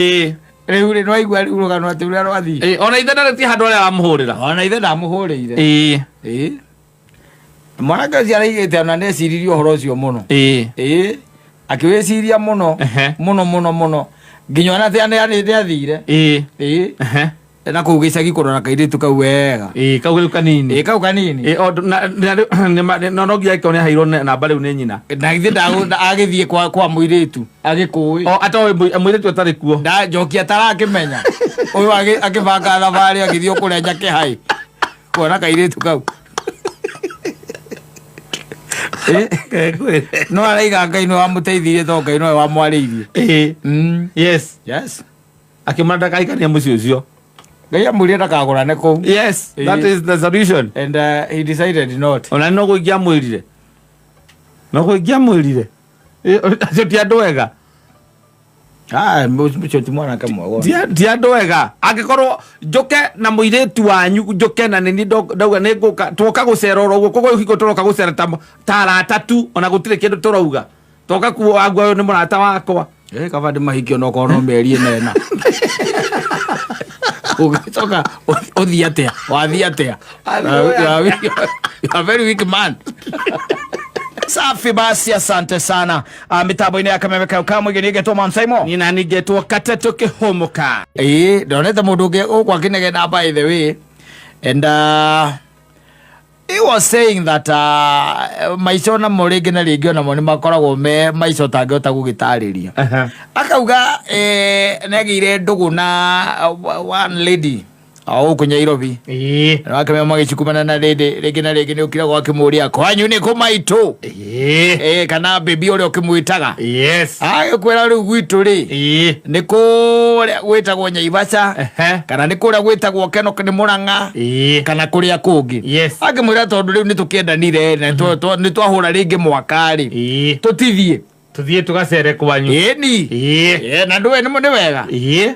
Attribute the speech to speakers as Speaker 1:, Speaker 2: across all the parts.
Speaker 1: Rĩu rĩ, nĩwaigua rĩu rũgano atĩ ũrĩa rwathiĩ.
Speaker 2: Ona ithe ndarĩ ti handũ arĩa wamũhũrĩra.
Speaker 1: Ona ithe ndamũhũrĩire. Ĩĩ, mwanake ũcio araigĩte ona nĩeciririe ũhoro ũcio mũno. Ĩĩ, akĩwĩciria mũno mũno mũno mũno nginya ona atĩ nĩathire. Ĩĩ, na kũu gĩcagi kũrora kairĩtu kau wega.
Speaker 2: Ĩĩ, kau rĩu kanini.
Speaker 1: Ĩĩ, kau kanini.
Speaker 2: Ĩĩ, no no nginya angĩkorwo nĩaheirwo namba rĩu nĩ nyina.
Speaker 1: Na githĩ agĩthiĩ kwa mũirĩtu agĩkũĩ.
Speaker 2: O atoĩ mũirĩtu atarĩ kuo.
Speaker 1: Nda njoki atarakĩmenya ũyũ akĩbanga thabarĩ agĩthiĩ kũrĩa Nyakĩhai kuona kairĩtu kau. No araiga Ngai nĩwe wamũteithirie tondũ Ngai nowe wamwarĩirie.
Speaker 2: Yes.
Speaker 1: Yes.
Speaker 2: Akĩmwĩra ndakahikanie mũciĩ ũcio.
Speaker 1: Ngai amwĩrire ndakagũrane kũu.
Speaker 2: Yes, that is the solution.
Speaker 1: And he decided not.
Speaker 2: Ona no gũikia amwĩrire. No gũikia amwĩrire. Acio ti andũ ega.
Speaker 1: Ah, mũcio ti mwanake mwega.
Speaker 2: Ti andũ ega. Angĩkorwo njũke na mũirĩtu wanyu njũke na nĩ niĩ ndauga nĩ ngũka twoka gũcera oro ũguo koguo hingo tũroka gũcera ta arata tu ona gũtirĩ kĩndũ tũrauga. Toka kuo wangua ũyũ nĩ mũrata wakwa.
Speaker 1: Eh, kaba ndĩmahikie onokorwo no mĩeri ĩna ĩna. Ũgĩcoka ũthiĩ atĩa? Wathiĩ atĩa? You are very weak man.
Speaker 3: Safi basi, asante sana. Mitambo-inĩ ya kameme kau ka mũingĩ nĩngetwo Mansaimo.
Speaker 2: Niĩ nani ngetwo Katetũ Kĩhũmũka.
Speaker 1: Ĩĩ, ndonete mũndũ ũngĩ gũkũ akĩnegena by the way. And he was saying that maica onamo rĩngĩ na rĩngĩ onamo nĩ makoragwo me maica ũtangĩhota gũgĩtarĩria. Akauga nĩagĩire ndũgũ na one lady o gũkũ Nyairobi. Wakĩmenya magĩcukumana na rĩndĩ rĩngĩ na rĩngĩ nĩ ũkiragwo akĩmũria kwanyu nĩ kũ maitũ. Kana baby ũrĩa ũkĩmwĩtaga. Agĩkwĩra rĩu gwitũ rĩ nĩ kũrĩa gwĩtagwo Nyaibaca kana nĩ kũrĩa gwĩtagwo Kenok nĩ Mũrang'a kana kũrĩa kũngĩ. Akĩmwĩra tondũ rĩu nĩ tũkĩendanire na nĩ twahũra rĩngĩ mwaka rĩ tũtithiĩ
Speaker 2: Tuthiĩ tũgacere kwanyu.
Speaker 1: Ĩni. Na ndũĩ nĩ wega.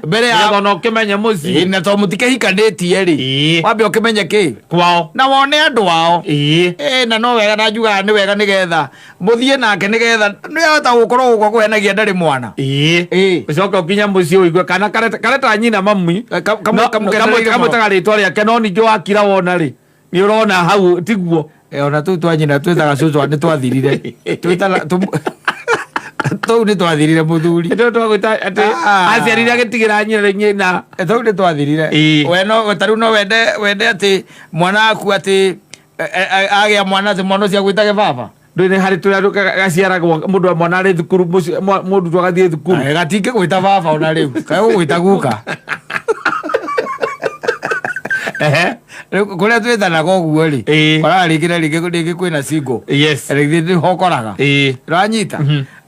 Speaker 1: Mbere ya
Speaker 2: Nĩgetha ona ũkĩmenye mũciĩ.
Speaker 1: Ĩĩ, na tondũ mũtikĩhikanĩtie rĩ. Wambe ũkĩmenye kĩ
Speaker 2: kwao
Speaker 1: na wone andũ ao. Ĩĩ, na no wega na njugaga nĩ wega nĩgetha mũthiĩ nake nĩgetha nĩahota gũkorwo gũkũ akũhenagia ndarĩ mwana.
Speaker 2: Ũcoke ũkinye mũciĩ ũigue kana kareta nyina mami.
Speaker 1: Kamũkenereire mũno.
Speaker 2: Kamwĩtaga rĩtwa rĩake no ningĩ wakira wona rĩ nĩ ũrona hau tiguo.
Speaker 1: Ona tũu twa nyina twĩtaga cũcũ nĩ twathirire. Twĩtana tũu nĩ twathirire mũthuri.
Speaker 2: Nĩ twagwĩta atĩ aciarire agĩtigĩra nyina rĩ nyina.
Speaker 1: Tũu nĩ twathirire. We no ta rĩu no wende atĩ mwana waku atĩ agĩa mwana atĩ mwana ũcio agwĩtage baba.
Speaker 2: Ndũĩ nĩ harĩ tũrĩa gaciaragwo mũndũ wa mwana arĩ thukuru, mũrutwo agathiĩ thukuru.
Speaker 1: Gatingĩgwĩta baba ona rĩu, kagũgwĩta guka. Rĩu kũrĩa twĩtanaga ũguo rĩ, koraga rĩngĩ na rĩngĩ rĩngĩ kwĩna single. Rĩngĩ nĩho ũkoraga. Ũranyita?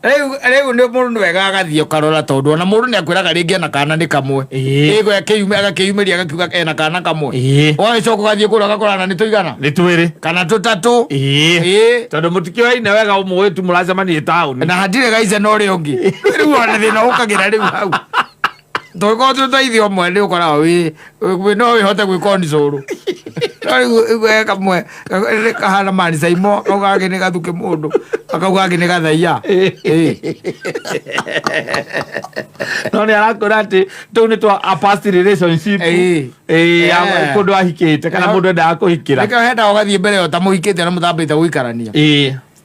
Speaker 1: Rĩu rĩu nĩ mũndũ nĩ wega agathiĩ ũkarora tondũ ona mũndũ nĩ akwĩraga rĩngĩ ena kana nĩ kamwe. Ĩĩ agakĩyumĩria agakiuga ena kana kamwe. Ũgagĩcoka ũgathiĩ kũrĩa ũgakora na nĩ tũigana.
Speaker 2: Nĩ twĩrĩ.
Speaker 1: Kana tũtatũ.
Speaker 2: Tondũ mũtikĩoyaine wega ũmũĩ tu mũracemania taũni.
Speaker 1: Na hatirĩ gaica na ũrĩa ũngĩ. Rĩu ona thĩna ũkagĩra rĩu hau. Tũngĩkorwo twĩ twa ithe ũmwe nĩ ũkoraga wĩ no wĩhote gwĩka ũnicũrũ. No rĩu he kamwe kahana manicaimo kau kangĩ nĩ gathukĩ mũndũ kau kangĩ nĩ gathaiya.
Speaker 2: No nĩ arakwĩra atĩ tũu nĩ twa a past relationship. Ya kũndũ ahikĩte kana mũndũ endaga kũhikĩra.
Speaker 1: Nĩkĩo hendaga ũgathiĩ mbere ĩyo ũtamũhikĩte na mũtambĩte gũikarania.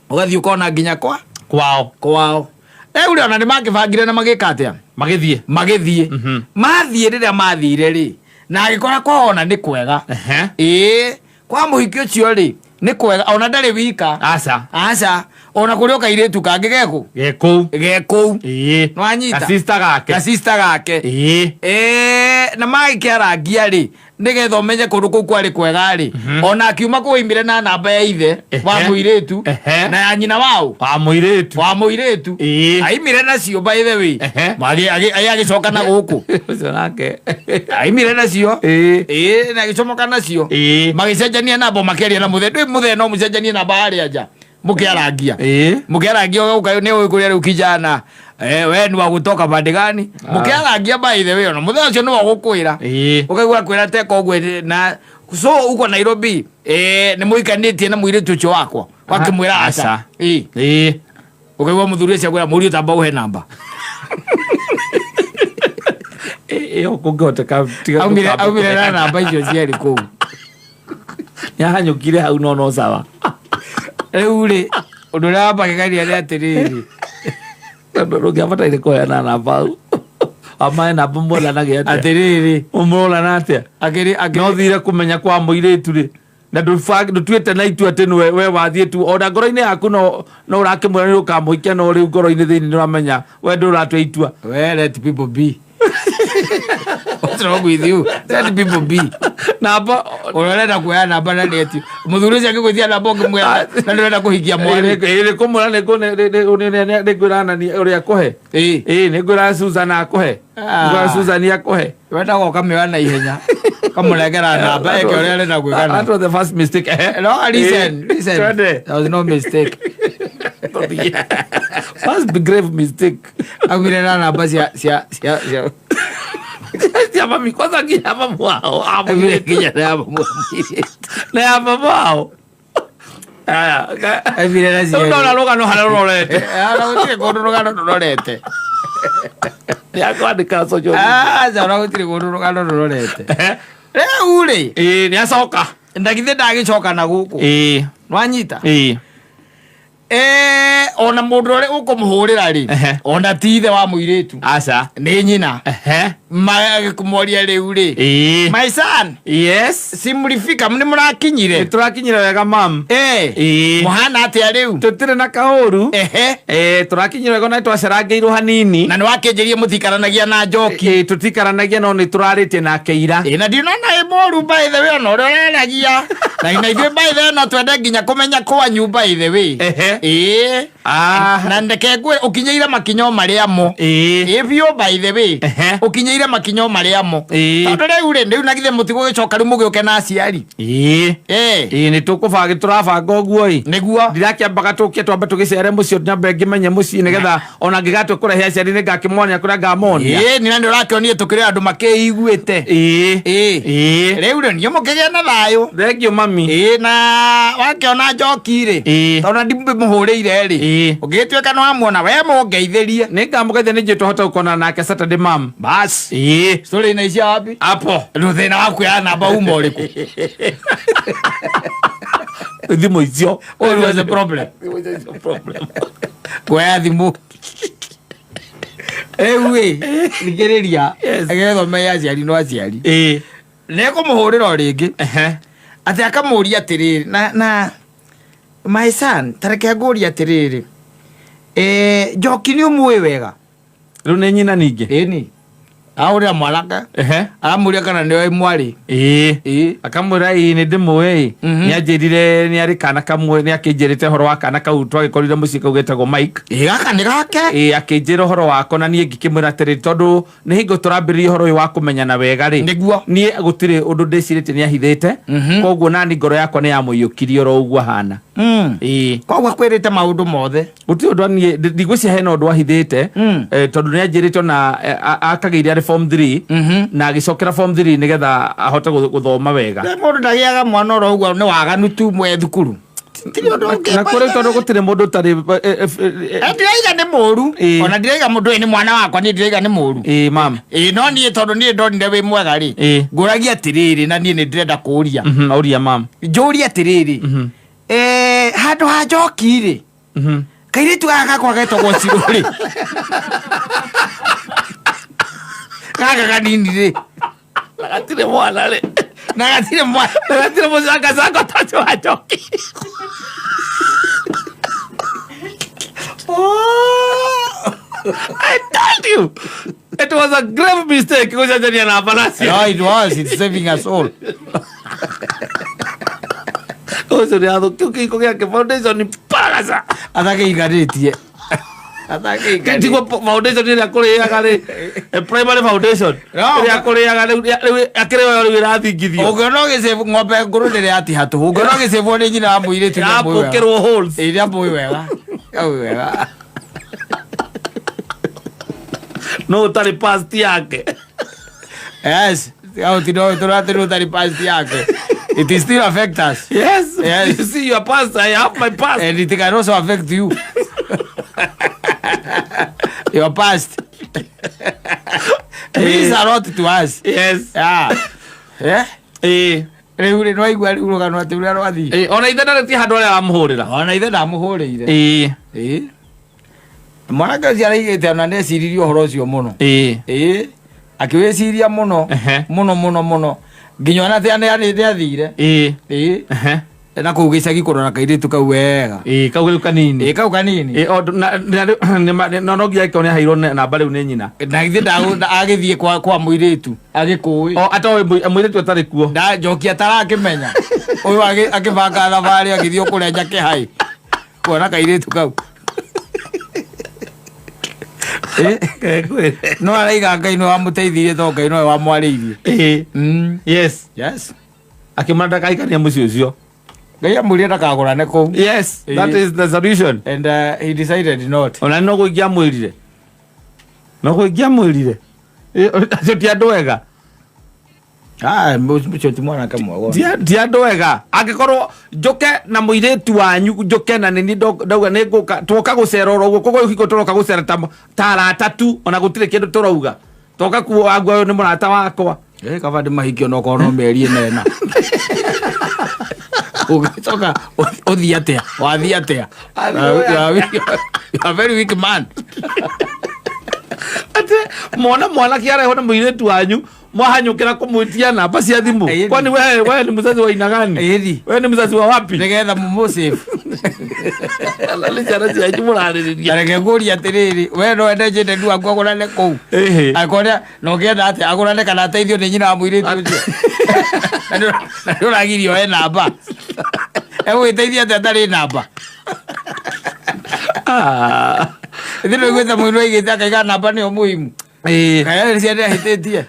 Speaker 1: Ũgathiĩ ũkona nginya kwa
Speaker 2: kwao.
Speaker 1: Kwao. Rĩu rĩ ona nĩ makĩbangire na magĩka atĩa?
Speaker 2: Magĩthiĩ.
Speaker 1: Magĩthiĩ. Mathiĩ rĩrĩa mathire rĩ, na agĩkora kwao ona nĩ kwega. Ĩĩ, kwa mũhiki ũcio rĩ, nĩ kwega ona ndarĩ wika.
Speaker 2: Aca.
Speaker 1: Aca. Ona kũrĩ o kairĩtu kangĩ gekũ?
Speaker 2: Ge kũu.
Speaker 1: Ge kũu. Nĩwanyita?
Speaker 2: Gasista gake.
Speaker 1: Gasista gake. Ĩĩ, na magĩkĩarangia rĩ, nĩgetha ũmenye kũndũ kũu kwarĩ kwega rĩ, ona akiuma kũu oimire na namba ya ithe wa mũirĩtu na ya nyina waũ?
Speaker 2: Wa mũirĩtu.
Speaker 1: Wa mũirĩtu. Aimire nacio by the way. Agĩcoka na gũkũ.
Speaker 2: Ũcio nake.
Speaker 1: Aimire nacio. Na agĩcomoka nacio. Magĩcenjania namba makĩaria na mũthee. Ndũĩ mũthee no mũcenjanie namba harĩa nja. Mũkĩarangia. Mũkĩarangia ũgauka nĩ ũĩ kũrĩa rĩu kijana. We ni wa gutoka pande gani? Mũkĩarangia by the way ona mũthee ũcio nĩwe ũgũkwĩra. Ũkaigua akwĩra teka ũguo na so uko Nairobi nĩ mũikanĩtie na mũirĩtu ũcio wakwa. Wakĩmwĩra aca.
Speaker 2: Aca.
Speaker 1: Ũkaigua mũthuri ũcio akwĩra mũriũ tamba ũhe namba.
Speaker 2: Ĩyo kũngĩhoteka tiga
Speaker 1: Aumire
Speaker 2: ndũkambe
Speaker 1: aumire na
Speaker 2: kũheana.
Speaker 1: namba icio cierĩ kũu.
Speaker 2: Nĩahanyũkire hau no no sawa.
Speaker 1: Rĩu rĩ, ũndũ ũrĩa wambagegania nĩ atĩrĩrĩ,
Speaker 2: Tondũ ndũngĩabataire kũheana namba hau. Amae namba mũranagia atĩa?
Speaker 1: Atĩrĩrĩ,
Speaker 2: Mũrorana atĩa?
Speaker 1: Akĩrĩ
Speaker 2: No
Speaker 1: akĩrĩ
Speaker 2: thire kũmenya kwa mũirĩtu rĩ na ndũtuĩte na itua atĩ nĩwe we wathiĩ tu ona ngoro-inĩ yaku no no ũrakĩmwĩra nĩ ũkamũhikia no rĩu ngoro-inĩ thĩinĩ nĩ ũramenya we ndũratua itua.
Speaker 1: Well, let people be. What's wrong with you? Let people be.
Speaker 2: Namba
Speaker 1: Ũrĩa ũrenda kuoya namba na nĩ mũthuri ũcio angĩgwĩtia namba ũngĩmwĩra na ndũrenda kũhikia mwarĩ.
Speaker 2: Ĩ kũmwĩra nĩ ngwĩra nani ũrĩa akũhe.
Speaker 1: Ĩ.
Speaker 2: Ĩ nĩ ngwĩra Susan akũhe.
Speaker 1: Ah.
Speaker 2: Ngwĩra Susan akũhe.
Speaker 1: Wendaga ũkamĩoya na ihenya kamũnengera namba eke ũrĩa arenda gwĩka
Speaker 2: That was the first mistake.
Speaker 1: No, listen, listen.
Speaker 2: Twende.
Speaker 1: There was no mistake.
Speaker 2: First grave mistake.
Speaker 1: Aumire na namba cia cia cia cia
Speaker 2: Cia mami kwanza nginya mamu wao.
Speaker 1: Aumire nginya na ya mamu wa mũirĩtu.
Speaker 2: Na ya mama wao. Aya.
Speaker 1: Aumire na cia.
Speaker 2: Rĩu ndona rũgano harĩa rũrorete.
Speaker 1: Ona gũtirĩ kũndũ rũgano rũrorete.
Speaker 2: Nĩ akwandĩka social media.
Speaker 1: Aca ona gũtirĩ kũndũ rũgano rũrorete. Rĩu rĩ,
Speaker 2: Ĩ nĩ acoka.
Speaker 1: ndagithĩ ndagĩcoka na gũkũ.
Speaker 2: Ĩ.
Speaker 1: Nwanyita?
Speaker 2: Ĩ.
Speaker 1: Ona mũndũ ũrĩa ũkũmũhũrĩra rĩ,
Speaker 2: Ehe.
Speaker 1: ona ti ithe wa mũirĩtu.
Speaker 2: Aca.
Speaker 1: Nĩ nyina.
Speaker 2: Ehe.
Speaker 1: Magĩkũmoria rĩu rĩ.
Speaker 2: Ĩ.
Speaker 1: My son,
Speaker 2: Yes.
Speaker 1: si mlifika nĩ mũrakinyire.
Speaker 2: Nĩ tũrakinyire wega mam.
Speaker 1: Eh.
Speaker 2: Ĩ.
Speaker 1: Mũhana atĩa rĩu?
Speaker 2: Tũtirĩ na kaũru.
Speaker 1: Ehe.
Speaker 2: Ĩ tũrakinyire wega na nĩtwacerangĩirwo hanini.
Speaker 1: Na nĩ wakĩnjĩrie mũtikaranagia na njoki.
Speaker 2: Ĩ tũtikaranagia no nĩ tũrarĩtie nake ira.
Speaker 1: Ĩ na ndinona ĩ mũru by the way ona ũrĩa ũraragia. Na ithuĩ by the way no twende nginya kũmenya kwanyu by the way.
Speaker 2: Ehe.
Speaker 1: Ĩ.
Speaker 2: Ah.
Speaker 1: Na ndeke ngwĩre ũkinyĩire makinyo marĩa mo.
Speaker 2: Ĩ.
Speaker 1: Ĩ biũ by the way.
Speaker 2: Ehe.
Speaker 1: Ũkinyĩire makinyo marĩa mo.
Speaker 2: Ĩ.
Speaker 1: Tondũ rĩu rĩ, rĩu na githĩ mũtigũgĩcoka rĩu mũgĩũke na aciari.
Speaker 2: Ĩ.
Speaker 1: Ĩ.
Speaker 2: Ĩ nĩ tũkũbanga tũrabanga ũguo ĩ.
Speaker 1: Nĩguo.
Speaker 2: Ndirakĩambaga tũke twambe tũgĩcere mũciĩ nyambe ngĩmenye mũciĩ nĩgetha ona ngĩgatua kũrehe aciari nĩ ngakĩmonia kũrĩa ngamonia.
Speaker 1: Ĩ nĩ na nĩ ũrakĩonire tũkĩrĩ andũ makĩiguĩte.
Speaker 2: Ĩ.
Speaker 1: Ĩ.
Speaker 2: Ĩ.
Speaker 1: Rĩu rĩ, niĩ mũkĩgĩe na thayũ.
Speaker 2: Thank you mami.
Speaker 1: Ĩ na wakĩona njoki rĩ.
Speaker 2: Ĩ.
Speaker 1: Tondũ ndimũhũrĩire rĩ.
Speaker 2: Ĩ.
Speaker 1: Ũngĩgĩtuĩka nĩ wamuona we mũngeithĩrie.
Speaker 2: Nĩ ngamũgeithia nĩ njũĩ twahota gũkonana nake Saturday mam.
Speaker 1: Bas.
Speaker 2: Ĩ.
Speaker 1: Story inaishia wapi?
Speaker 2: Hapo.
Speaker 1: Rĩu thĩna wa kuoya namba uma ũrĩkũ?
Speaker 2: Thimũ icio.
Speaker 1: What was the problem?
Speaker 2: Thimũ icio icio problem.
Speaker 1: Kuoya thimũ. Rĩu ĩ, thikĩrĩria.
Speaker 2: Yes.
Speaker 1: Agĩthome ya aciari no aciari.
Speaker 2: Ĩ.
Speaker 1: Nĩ ekũmũhũrĩra o rĩngĩ.
Speaker 2: Ehe.
Speaker 1: Atĩ akamũria atĩrĩrĩ na my son ta reke ngũrie atĩrĩrĩ njoki nĩ ũmũĩ wega.
Speaker 2: Rĩu nĩ nyina ningĩ.
Speaker 1: Ĩni. Ahũrĩra mwanake.
Speaker 2: Ehe.
Speaker 1: Aramũria kana nĩoĩ mwarĩ.
Speaker 2: Ĩ.
Speaker 1: Ĩ.
Speaker 2: Akamwĩra ĩ nĩ ndĩmũĩ ĩ.
Speaker 1: Mhm.
Speaker 2: Nĩ anjĩrire nĩ arĩ kana kamwe nĩ akĩnjĩrĩte ũhoro wa kana kau twagĩkorire mũciĩ kau getagwo Mike.
Speaker 1: Ĩ gaka nĩ gake.
Speaker 2: Ĩ akĩnjĩra ũhoro wako na niĩ ngĩkĩmwĩra atĩrĩrĩ tondũ nĩ hingo tũrambĩrĩria ũhoro ũyũ wa kũmenyana wega rĩ.
Speaker 1: Nĩguo.
Speaker 2: Niĩ gũtirĩ ũndũ ndĩcirĩtie nĩ ahithĩte.
Speaker 1: Mhm.
Speaker 2: Koguo nani ngoro yakwa nĩ yamũiyũkirie oro ũguo ahana. Ĩ.
Speaker 1: Koguo akwĩrĩte maũndũ mothe.
Speaker 2: Gũtirĩ ũndũ niĩ ndigwĩciria hena ũndũ ahithĩte. Tondũ nĩ anjĩrĩte ona akagĩire arĩ form 3
Speaker 1: Mhm.
Speaker 2: na agĩcokera form 3 nĩgetha ahote gũthoma wega.
Speaker 1: Rĩu mũndũ ndagĩaga mwana oro ũguo nĩ waganu tu mwe thukuru. Tiri ũndũ ũngĩ.
Speaker 2: Na kũrĩ tondũ gũtirĩ mũndũ ũtarĩ
Speaker 1: Ndiraiga nĩ mũru.
Speaker 2: Ĩ.
Speaker 1: Ona ndiraiga mũndũ ũyũ nĩ mwana wakwa niĩ ndiraiga nĩ mũru.
Speaker 2: Ĩ mam.
Speaker 1: Ĩ no niĩ tondũ niĩ ndonire wĩ mwega rĩ.
Speaker 2: Ĩ.
Speaker 1: Ngũragia atĩrĩrĩ na niĩ nĩ ndĩrenda kũũria.
Speaker 2: Ũria mam.
Speaker 1: Njũrie atĩrĩrĩ. Handũ ha njoki rĩ. Kairĩtu gaka gakwa getagwo Cirũ rĩ. Gaka kanini rĩ.
Speaker 2: Na gatirĩ mwana rĩ.
Speaker 1: Na gatirĩ mwana.
Speaker 2: Na gatirĩ mũcangacango ta ũcio wa njoki. I told you. It was a grave mistake gũcenjania namba nacio.
Speaker 1: No, it was. It's saving us all.
Speaker 2: Ũcio nĩ athũkio kĩhiko gĩake foundation paragaca.
Speaker 1: Atakĩiganĩtie. Atakĩiganĩtie.
Speaker 2: Tiguo foundation ĩrĩa kũrĩaga rĩ. Primary foundation.
Speaker 1: No.
Speaker 2: Ĩrĩa kũrĩaga rĩu rĩu akĩrĩo rĩu ĩrathingithio.
Speaker 1: Ũngĩona ũgĩcĩbwo ng'ombe ngũrũ ndĩrĩ yatiha tũhũ. Ũngĩona ũgĩcĩbwo nĩ nyina wa mũirĩtu nĩ amũĩ wega.
Speaker 2: Ĩrapũkĩrwo holes.
Speaker 1: Ĩ nĩ amũĩ wega. Amũĩ wega.
Speaker 2: No ũtarĩ past yake.
Speaker 1: Yes. Au tino tũratĩrwo ũtarĩ past yake. It is still affect us.
Speaker 2: Yes.
Speaker 1: Yes.
Speaker 2: You see your past, I have my past.
Speaker 1: And it can also affect you. Your past. Means a lot to us.
Speaker 2: Yes.
Speaker 1: Yeah. Eh?
Speaker 2: Ĩĩ.
Speaker 1: Rĩu rĩ nĩwaigua rĩu rũgano atĩ ũrĩa rwathiĩ.
Speaker 2: Ĩĩ, ona ithe ndarĩ ti handũ arĩa wamũhũrĩra.
Speaker 1: Ona ithe ndamũhũrĩire.
Speaker 2: Ĩĩ.
Speaker 1: Ĩĩ. Mwanake ũcio araigĩte ona nĩeciririe ũhoro ũcio mũno.
Speaker 2: Ĩĩ.
Speaker 1: Ĩĩ. Akĩwĩciria mũno.
Speaker 2: Ehe.
Speaker 1: Mũno mũno mũno. Nginya ona nĩathire.
Speaker 2: Ĩĩ.
Speaker 1: Ĩĩ.
Speaker 2: Ehe.
Speaker 1: Na kũu gĩcagi kũrora kairĩtu kau wega.
Speaker 2: Ĩĩ, kau rĩu kanini.
Speaker 1: Ĩĩ kau kanini.
Speaker 2: Ĩĩ, o, na- na- nĩ- nĩ- no no nginya angĩkorwo nĩaheirwo namba rĩu nĩ nyina.
Speaker 1: Na githĩ agĩthiĩ kwa mũirĩtu agĩkũĩ.
Speaker 2: O atoĩ mũirĩtu atarĩ kuo.
Speaker 1: Nda njoki atarakĩmenya. Ũyũ akĩbanga thabarĩ agĩthiĩ kũrĩa Njakĩhai. Kuona kairĩtu kau. No araiga Ngai nĩwe wamũteithirie to Ngai nowe wamwarĩirie.
Speaker 2: Ĩĩ. Yes.
Speaker 1: Yes.
Speaker 2: Akĩmwĩra ndakahikanie mũciĩ ũcio.
Speaker 1: Ngai amwĩrire ndakagũrane kũu.
Speaker 2: Yes, that is the solution.
Speaker 1: And he decided not.
Speaker 2: Ona no gũikia amwĩrire. No gũikia amwĩrire. Acio ti andũ ega.
Speaker 1: Ah, mũcio ti mwanake mwega.
Speaker 2: Ti andũ ega. Angĩkorwo njũke na mũirĩtu wanyu njũke na nĩ niĩ ndauga nĩ ngũka twoka gũcera oro ũguo koguo hingo tũroka gũcera ta arata tu ona gũtirĩ kĩndũ tũrauga. Toka kuo agua ũyũ nĩ mũrata wakwa.
Speaker 1: Kaba ndĩmahikie onokorwo no mĩeri ĩna. Ũgĩcoka ũthiĩ atĩa? Wathiĩ atĩa? You are very weak man.
Speaker 2: Atĩ mwana mwanake arehwo nĩ mũirĩtu wanyu mwahanyũkĩra kũmwĩtia namba cia thimũ.
Speaker 1: Ĩĩ.
Speaker 2: Kwani wewe ni mzazi wa aina gani?
Speaker 1: Ĩĩ.
Speaker 2: Wewe ni mzazi wa wapi?
Speaker 1: Nĩgetha mũmũsave.
Speaker 2: Nĩ ciana cianyu mũrarĩrĩria.
Speaker 1: Reke ngũrie atĩrĩrĩ, we no wende njĩte waku agũrane kũu.
Speaker 2: Ĩhĩ.
Speaker 1: Angĩkorwo na ũngĩenda atĩa agũrane kana ateithio nĩ nyina wa mũirĩtu ũcio. Na nĩ ũragirio oe namba. Egũgĩteithia atĩa atarĩ namba? Ithuĩ nĩũiguĩte mũndũ aigĩte akaiga namba nĩyo muhimu.
Speaker 2: Ĩĩ.
Speaker 1: Kana nĩ ciana ahĩtĩtie.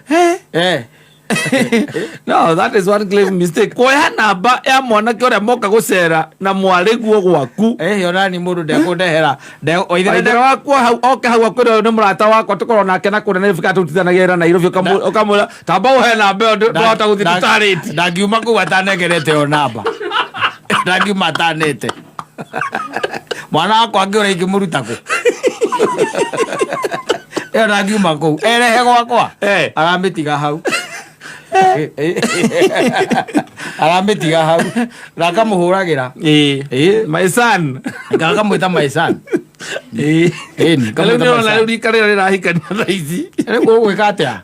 Speaker 2: No, that is one grave mistake. Kuoya namba ya mwanake ũrĩa moka gũcera na mwarĩguo gwaku.
Speaker 1: Ona ni mũndũ ndekũndehera.
Speaker 2: Waithera waku hau oke hau akwĩre ũyũ nĩ mũrata wakwa tũkorwo nake na kũrĩa Nairobi kana tũrutithanagia wĩra Nairobi ũkamwĩra tamba ũhe namba ĩyo ndũhota gũthiĩ tũtarĩtie.
Speaker 1: Ndangiuma kũu atanengerete ĩyo namba. Ndangiuma atanete. Mwana wakwa angĩũra ingĩmũruta kũ? Ĩyo ndangiuma kũu. Erehe gwakwa. Aramĩtiga hau. Aramĩtiga hau. Na akamũhũragĩra.
Speaker 2: My son.
Speaker 1: Akamwĩta my son.
Speaker 2: Rĩu nĩũrona rĩu rika rĩrĩa rĩrahikania thaa ici.
Speaker 1: Rĩu ũgwĩka atĩa?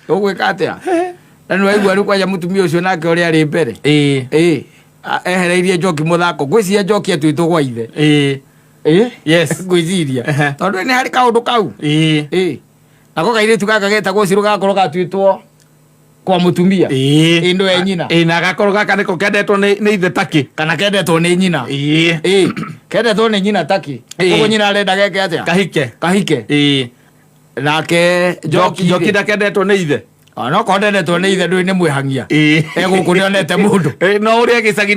Speaker 1: Ũgwĩka atĩa? Na nĩwaigua rĩu kwanja mũtumia ũcio nake ũrĩa arĩ mbere. Ehereirie njoki mũthako. Ngwĩciria njoki atuĩtwo gwa ithe.
Speaker 2: Yes.
Speaker 1: Ngwĩciria. Tondũ nĩ harĩ kaũndũ kau. Nako kairĩtu gaka getagwo Cirũ gagakorwo gatuĩtwo kwa mũtumia. Ĩĩ nĩwe nyina.
Speaker 2: Na gakorwo gaka nĩko kendetwo nĩ ithe takĩ.
Speaker 1: Kana kendetwo nĩ nyina. Kendetwo nĩ nyina takĩ. Koguo nyina arenda geke atĩa?
Speaker 2: Kahike.
Speaker 1: Kahike. Nake
Speaker 2: Njoki
Speaker 1: Njoki
Speaker 2: ndakendetwo nĩ ithe.
Speaker 1: Ona okorwo ndendetwo nĩ ithe ndũĩ nĩ mwĩhangia. Egũkũ nĩonete mũndũ.
Speaker 2: No ũrĩa gĩcagi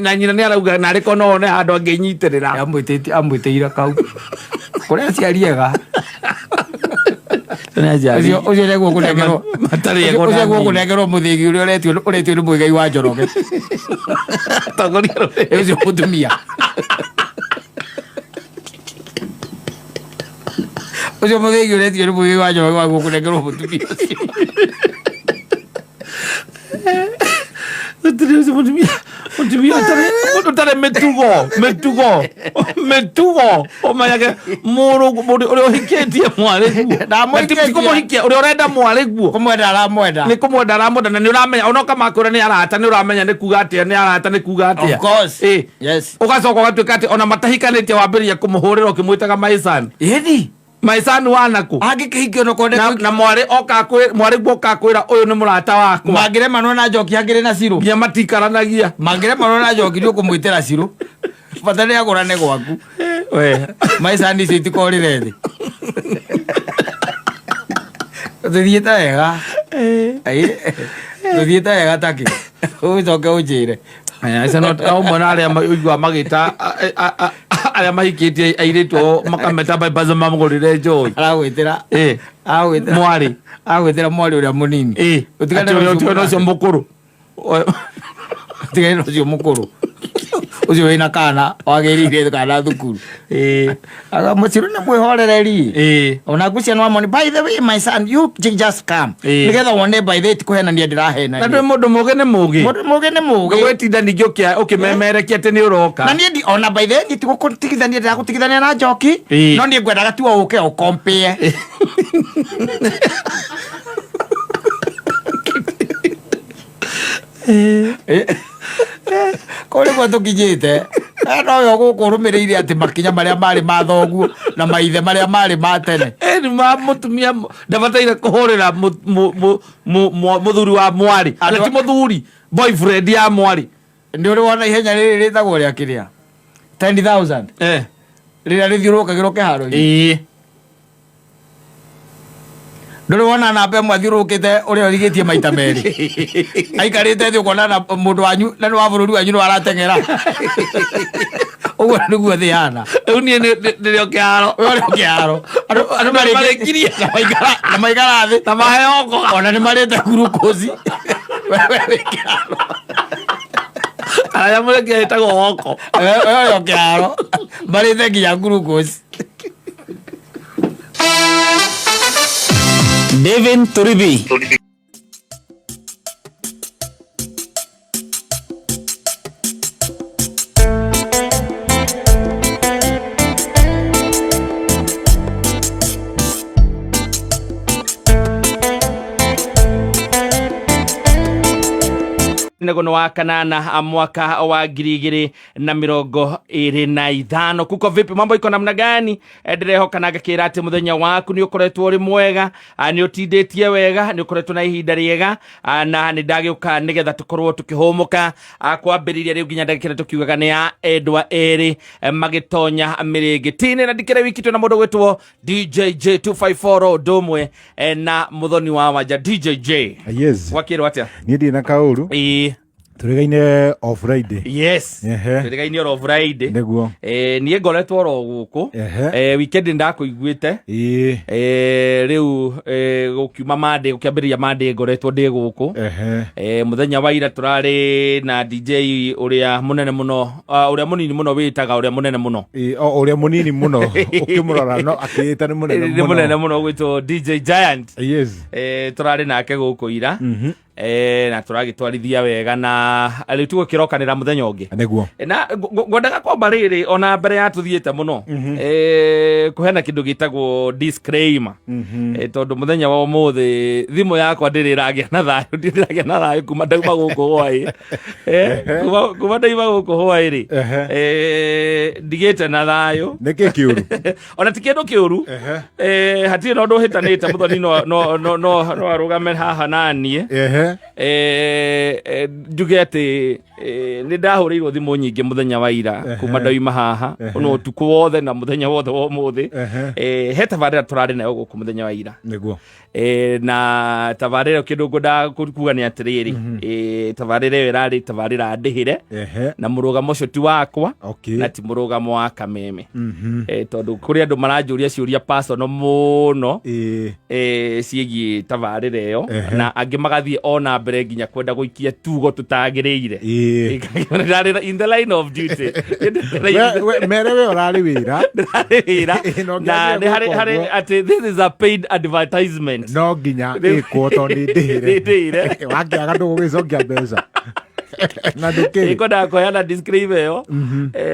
Speaker 2: na nyina nĩarauga narĩ ko no one handũ angĩnyitĩrĩra.
Speaker 1: Amwĩtĩire kau. Kũrĩa aciari ega. Ũcio nĩguo kũnengerwo. Ũcio nĩguo kũnengerwo mũthĩgi ũrĩa ũretio nĩ Mũigai wa Njoroge.
Speaker 2: Atongoria rũrĩrĩ.
Speaker 1: Ũcio mũtumia. Ũcio mũthĩgi ũretio nĩ Mũigai wa Njoroge waguo kũnengerwo mũtumia ũcio.
Speaker 2: Gũtirĩ ũcio mũtumia. Mũtumia ũtarĩ mĩtugo ũmenyage mũrũ ũrĩa ũhikĩtie mwarĩguo.
Speaker 1: Ndamũhikĩtie.
Speaker 2: Ti kũmũhikia, ũrĩa ũrenda mwarĩguo.
Speaker 1: Kũmwenda aramwenda.
Speaker 2: Nĩ kũmwenda aramwenda na nĩ ũramenya ona ũkamakwĩra nĩ arata nĩ ũramenya nĩ kuga atĩa nĩ arata nĩ kuga atĩa.
Speaker 1: Of course. Yes.
Speaker 2: Ũgacoka ũgatuĩka atĩ ona matahikanĩtie wambĩrĩria kũmũhũrĩra ũkĩmwĩtaga my son.
Speaker 1: Ĩni.
Speaker 2: My son wa nakũ?
Speaker 1: Angĩkĩhikio no kwende
Speaker 2: Na mwarĩ oka mwarĩguo oka kwĩra ũyũ nĩ mũrata wakwa.
Speaker 1: Mangĩremanwo na njoki hangĩrĩ na Cirũ.
Speaker 2: Nginya matikaranagia.
Speaker 1: Mangĩremanwo na njoki nĩ ũkũmwĩtĩra Cirũ. Bata nĩ agũrane gwaku.
Speaker 2: We.
Speaker 1: My son icio itikorĩre thĩ. Tũthiĩte wega. Tũthiĩte wega takĩ. Ũcoke ũnjĩre.
Speaker 2: Aca no ũmwe na arĩa ũiguaga magĩta arĩa mahikĩtie airĩtu ao makameta bypass mamũgũrĩre njohi.
Speaker 1: Aragwĩtĩra. Aragwĩtĩra.
Speaker 2: Mwarĩ.
Speaker 1: Aragwĩtĩra mwarĩ ũrĩa mũnini.
Speaker 2: Ũtigane na ũcio mũkũrũ.
Speaker 1: Ũtigane na ũcio mũkũrũ. Ũcio wĩna kana wagĩrĩire kana thukuru.
Speaker 2: Ĩĩ.
Speaker 1: Aga mũciru nĩ mwĩhorereri.
Speaker 2: Ĩĩ.
Speaker 1: Ona ngwĩciria nĩ wamoni, by the way my son, you just come.
Speaker 2: Ĩĩ.
Speaker 1: Nĩgetha wone by the way ti kũhenania
Speaker 2: Na
Speaker 1: ndĩrahenania.
Speaker 2: ndwĩ mũndũ mũgĩ nĩ mũgĩ.
Speaker 1: Mũndũ mũgĩ nĩ mũgĩ.
Speaker 2: Ndũgwĩtinda ningĩ ũkĩmemerekia atĩ nĩ ũroka.
Speaker 1: Na niĩ ndi ona by the way niĩ tigũkũtigithania ndĩragũtigithania na njoki.
Speaker 2: Ĩĩ.
Speaker 1: No niĩ ngwendaga tu o ũke ũkompĩe. Kũu nĩguo tũkinyĩte. Eh, nowe ũgũkũ ũrũmĩrĩire atĩ makinya marĩa marĩ ma thoguo na maithe marĩa marĩ ma tene.
Speaker 2: Ĩni ma mũtumia ndabataire kũhũrĩra mũthuri wa mwarĩ. Ona ti mũthuri, boyfriend ya mwarĩ.
Speaker 1: Nĩ ũrĩ wona ihenya rĩrĩ rĩtagwo rĩa kĩrĩa 10,000
Speaker 2: Eh.
Speaker 1: rĩrĩa rĩthiũrũrũkagĩrwo kĩharo-inĩ.
Speaker 2: Ĩĩ.
Speaker 1: Ndũrĩ wona namba ĩmwe athiũrũrũkĩte ũrĩa ũrigĩtie maita merĩ. Aikarĩte thĩ ũkona na mũndũ wanyu na nĩ wa bũrũri wanyu nĩ arateng'era. Ũguo nĩguo thĩ hana.
Speaker 2: Rĩu niĩ ndĩrĩ o kĩharo.
Speaker 1: We ũrĩ o kĩharo. Andũ
Speaker 2: Andũ marĩkirie.
Speaker 1: Na maikara na maikara thĩ.
Speaker 2: Na maheo ngoga.
Speaker 1: Ona nĩ marĩte glucose. We wĩ kĩharo.
Speaker 2: Arĩa mũrĩkia ĩtagwo woko.
Speaker 1: We ũrĩ o kĩharo. Marĩte nginya glucose.
Speaker 3: David Turibi.
Speaker 2: Naguo wa kanana mwaka wa 2025. Kuko vipi? Mambo iko namna gani? Ndĩrehoka na ngakĩra atĩ mũthenya waku nĩ ũkoretwo ũrĩ mwega, nĩ ũtindĩtie wega, nĩ ũkoretwo na ihinda rĩega, na nĩ ndagĩũka nĩgetha tũkorwo tũkĩhũmũka, kwambĩrĩria rĩu nginya ndagĩka ĩrĩa tũkiugaga nĩ ya endwa erĩ, magĩtonya mĩrĩngĩti-inĩ. Na ndikĩrĩ wiki twĩna mũndũ gwĩtwo DJJ 254 ũndũ ũmwe, na mũthoni wa wanja DJJ.
Speaker 4: Yes.
Speaker 2: Gwakĩrwo atĩa?
Speaker 4: Niĩ ndirĩ na kaũru.
Speaker 2: Ĩĩ.
Speaker 4: Tũrĩgaine o Friday.
Speaker 2: Yes.
Speaker 4: Ehe.
Speaker 2: Tũrĩgaine oro Friday.
Speaker 4: Nĩguo.
Speaker 2: Niĩ ngoretwo oro gũkũ.
Speaker 4: Ehe.
Speaker 2: Weekend ndakũiguĩte.
Speaker 4: Ĩĩ.
Speaker 2: Rĩu, gũkiuma Monday, gũkĩambĩrĩria Monday ngoretwo ndĩ gũkũ.
Speaker 4: Ehe.
Speaker 2: Mũthenya wa ira tũrarĩ na DJ ũrĩa mũnene mũno, ũrĩa mũnini mũno wĩtaga ũrĩa mũnene mũno.
Speaker 4: Ĩĩ, o ũrĩa mũnini mũno ũkĩmũrora no akĩĩta nĩ mũnene
Speaker 2: Nĩ mũnene mũno gwĩtwo DJ Giant.
Speaker 4: Yes.
Speaker 2: Tũrarĩ nake gũkũ ira. Na tũragĩtwarithia wega na rĩu tũgũkĩrokanĩra mũthenya ũngĩ.
Speaker 4: Nĩguo.
Speaker 2: Na ngwendaga kwamba rĩrĩ ona mbere ya tũthiĩte mũno. Kũheana kĩndũ gĩtagwo disclaimer. Tondũ mũthenya wa ũmũthĩ thimũ yakwa ndĩrĩ ĩragĩa na thayũ, ndĩrĩ ĩragĩa na thayũ kuma ndauma gũkũ hwaĩ. Kuma ndauma gũkũ hwaĩ rĩ. Ndigĩte na thayũ.
Speaker 4: Nĩkĩ kĩũru?
Speaker 2: Ona ti kĩndũ kĩũru. Hatirĩ na ũndũ ũhĩtanĩte mũthoni no arũgame haha na niĩ. Njuge atĩ, nĩ ndahũrĩirwo thimũ nyingĩ mũthenya wa ira kuma ndauma haha, ona ũtukũ wothe na mũthenya wothe wa ũmũthĩ. He tabarĩra tũrarĩ nayo gũkũ mũthenya wa ira.
Speaker 4: Nĩguo.
Speaker 2: Na tabarĩra ĩyo kĩndũ ngwendaga kuga nĩ atĩrĩrĩ, tabarĩra ĩyo ĩrarĩ tabarĩra ndĩhĩre. Na mũrũgamo ũcio ti wakwa, na ti mũrũgamo wa Kameme. Tondũ kũrĩ andũ maranjũria ciũria personal mũno, ciĩgiĩ tabarĩra ĩyo, na angĩ magathiĩ ona mbere nginya kwenda gũikia tugo tũtagĩrĩire. Ndĩrarĩ in the line of duty.
Speaker 4: Mere we ũrarĩ wĩra.
Speaker 2: Ndĩrarĩ wĩra.
Speaker 4: No
Speaker 2: Na
Speaker 4: nginya
Speaker 2: nĩ
Speaker 4: gwĩka
Speaker 2: harĩ
Speaker 4: ũguo.
Speaker 2: atĩ this is a paid advertisement.
Speaker 4: No nginya ĩkwo tondũ nĩ ndĩhĩre.
Speaker 2: Nĩ ndĩhĩre.
Speaker 4: Wakĩaga ndũgũgĩcokia mbeca. Na ndũkĩrĩ.
Speaker 2: Ngwendaga kũheana disclaimer ĩyo,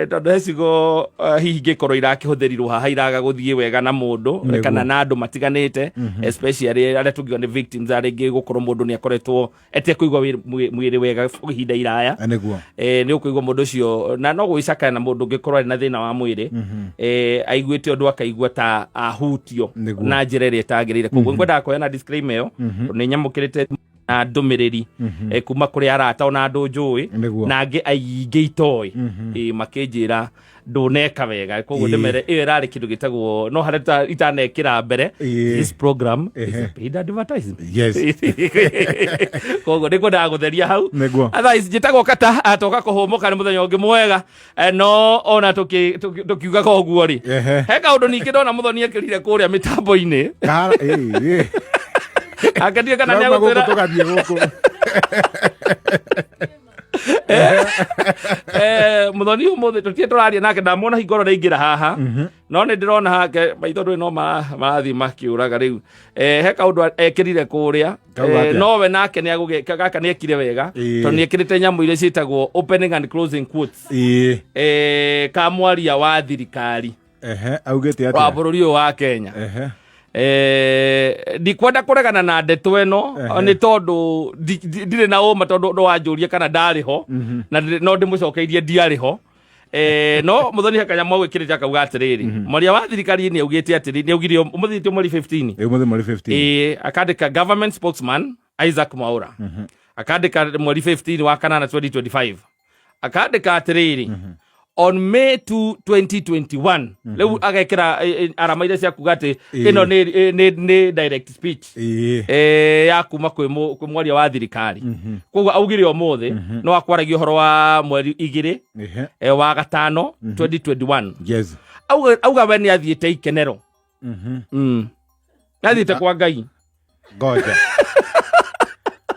Speaker 2: tondũ he ciugo, hihi ingĩkorwo irakĩhũthĩrirwo haha iraga gũthiĩ wega na mũndũ, kana na andũ matiganĩte, especially arĩa tũngiuga nĩ victims, arĩa rĩngĩ gũkorwo mũndũ nĩ akoretwo etekũigua mwĩrĩ wega ihinda iraya.
Speaker 4: Nĩguo.
Speaker 2: Nĩ ũkũigua mũndũ ũcio, na no gwĩcakaya na mũndũ ũngĩkorwo arĩ na thĩna wa mwĩrĩ, aiguĩte ũndũ akaigua ta ahutio na njĩra ĩrĩa ĩtagĩrĩire. Koguo ngwendaga kũheana disclaimer ĩyo, tondũ nĩ nyamũkĩrĩte na ndũmĩrĩri, kuma kũrĩ arata ona andũ njũĩ, na angĩ aingĩ itoĩ, makĩnjĩra ndũneka wega. Koguo ndĩmere ĩyo ĩrarĩ kĩndũ gĩtagwo no harĩa itanekĩra mbere, this program is a paid advertisement. Koguo nĩ ngwendaga gũtheria hau. Otherwise njĩtagwo Kata, toka kũhũmũka nĩ mũthenya ũngĩ mwega. No ona tũkiugaga ũguo rĩ, he kaũndũ ningĩ ndona mũthoni ekĩrire kũrĩa mĩtambo-inĩ. Akendie kana nĩ
Speaker 4: Tũrauma gũkũ
Speaker 2: agũtwĩra
Speaker 4: tũgathiĩ gũkũ.
Speaker 2: Muthoni umuthi tutie turaria nake, ndamuona hingo ĩrĩa ndaingĩra haha, no nĩ ndĩrona hake maitho ndũĩ no marathiĩ makiũraga rĩu. He kaũndũ ekĩrire kũrĩa.
Speaker 4: Kauga atĩa?
Speaker 2: Nowe nake nĩ agũgĩka gaka, nĩ ekire wega tondũ nĩ ekĩrĩte nyamũ iria ciĩtagwo opening and closing quotes ka mwaria wa thirikari
Speaker 4: Ehe, augĩte
Speaker 2: wa
Speaker 4: atĩa?
Speaker 2: bũrũri ũyũ wa Kenya. Ndikwenda kũregana na ndeto ĩno nĩ tondũ ndirĩ na ũma, tondũ no wanjũrie kana ndarĩ ho na no ndĩmũcokeirie ndiarĩ ho. No Mũthoni he kanyamũ agwĩkĩrĩte akauga atĩrĩrĩ, mwaria wa thirikari nĩ augĩte atĩrĩ, nĩ augire ũmũthĩ ti mweri 15?
Speaker 4: Ĩ, ũmũthĩ mweri 15.
Speaker 2: Ĩĩ, akandĩka government spokesman Isaac Mwaura, akandĩka mweri 15 wa kanana 2025, akandĩka atĩrĩrĩ, on May 2 2021. Rĩu agekĩra arama iria cia kuga atĩ ĩno nĩ direct speech ya kuma kwĩ mwaria wa thirikari. Koguo augire ũmũthĩ no akwaragia ũhoro wa mweri 2 wa gatano 2021. Auga we nĩ athiĩte ikenero. Nĩ athiĩte kwa Ngai.
Speaker 4: Ngoja.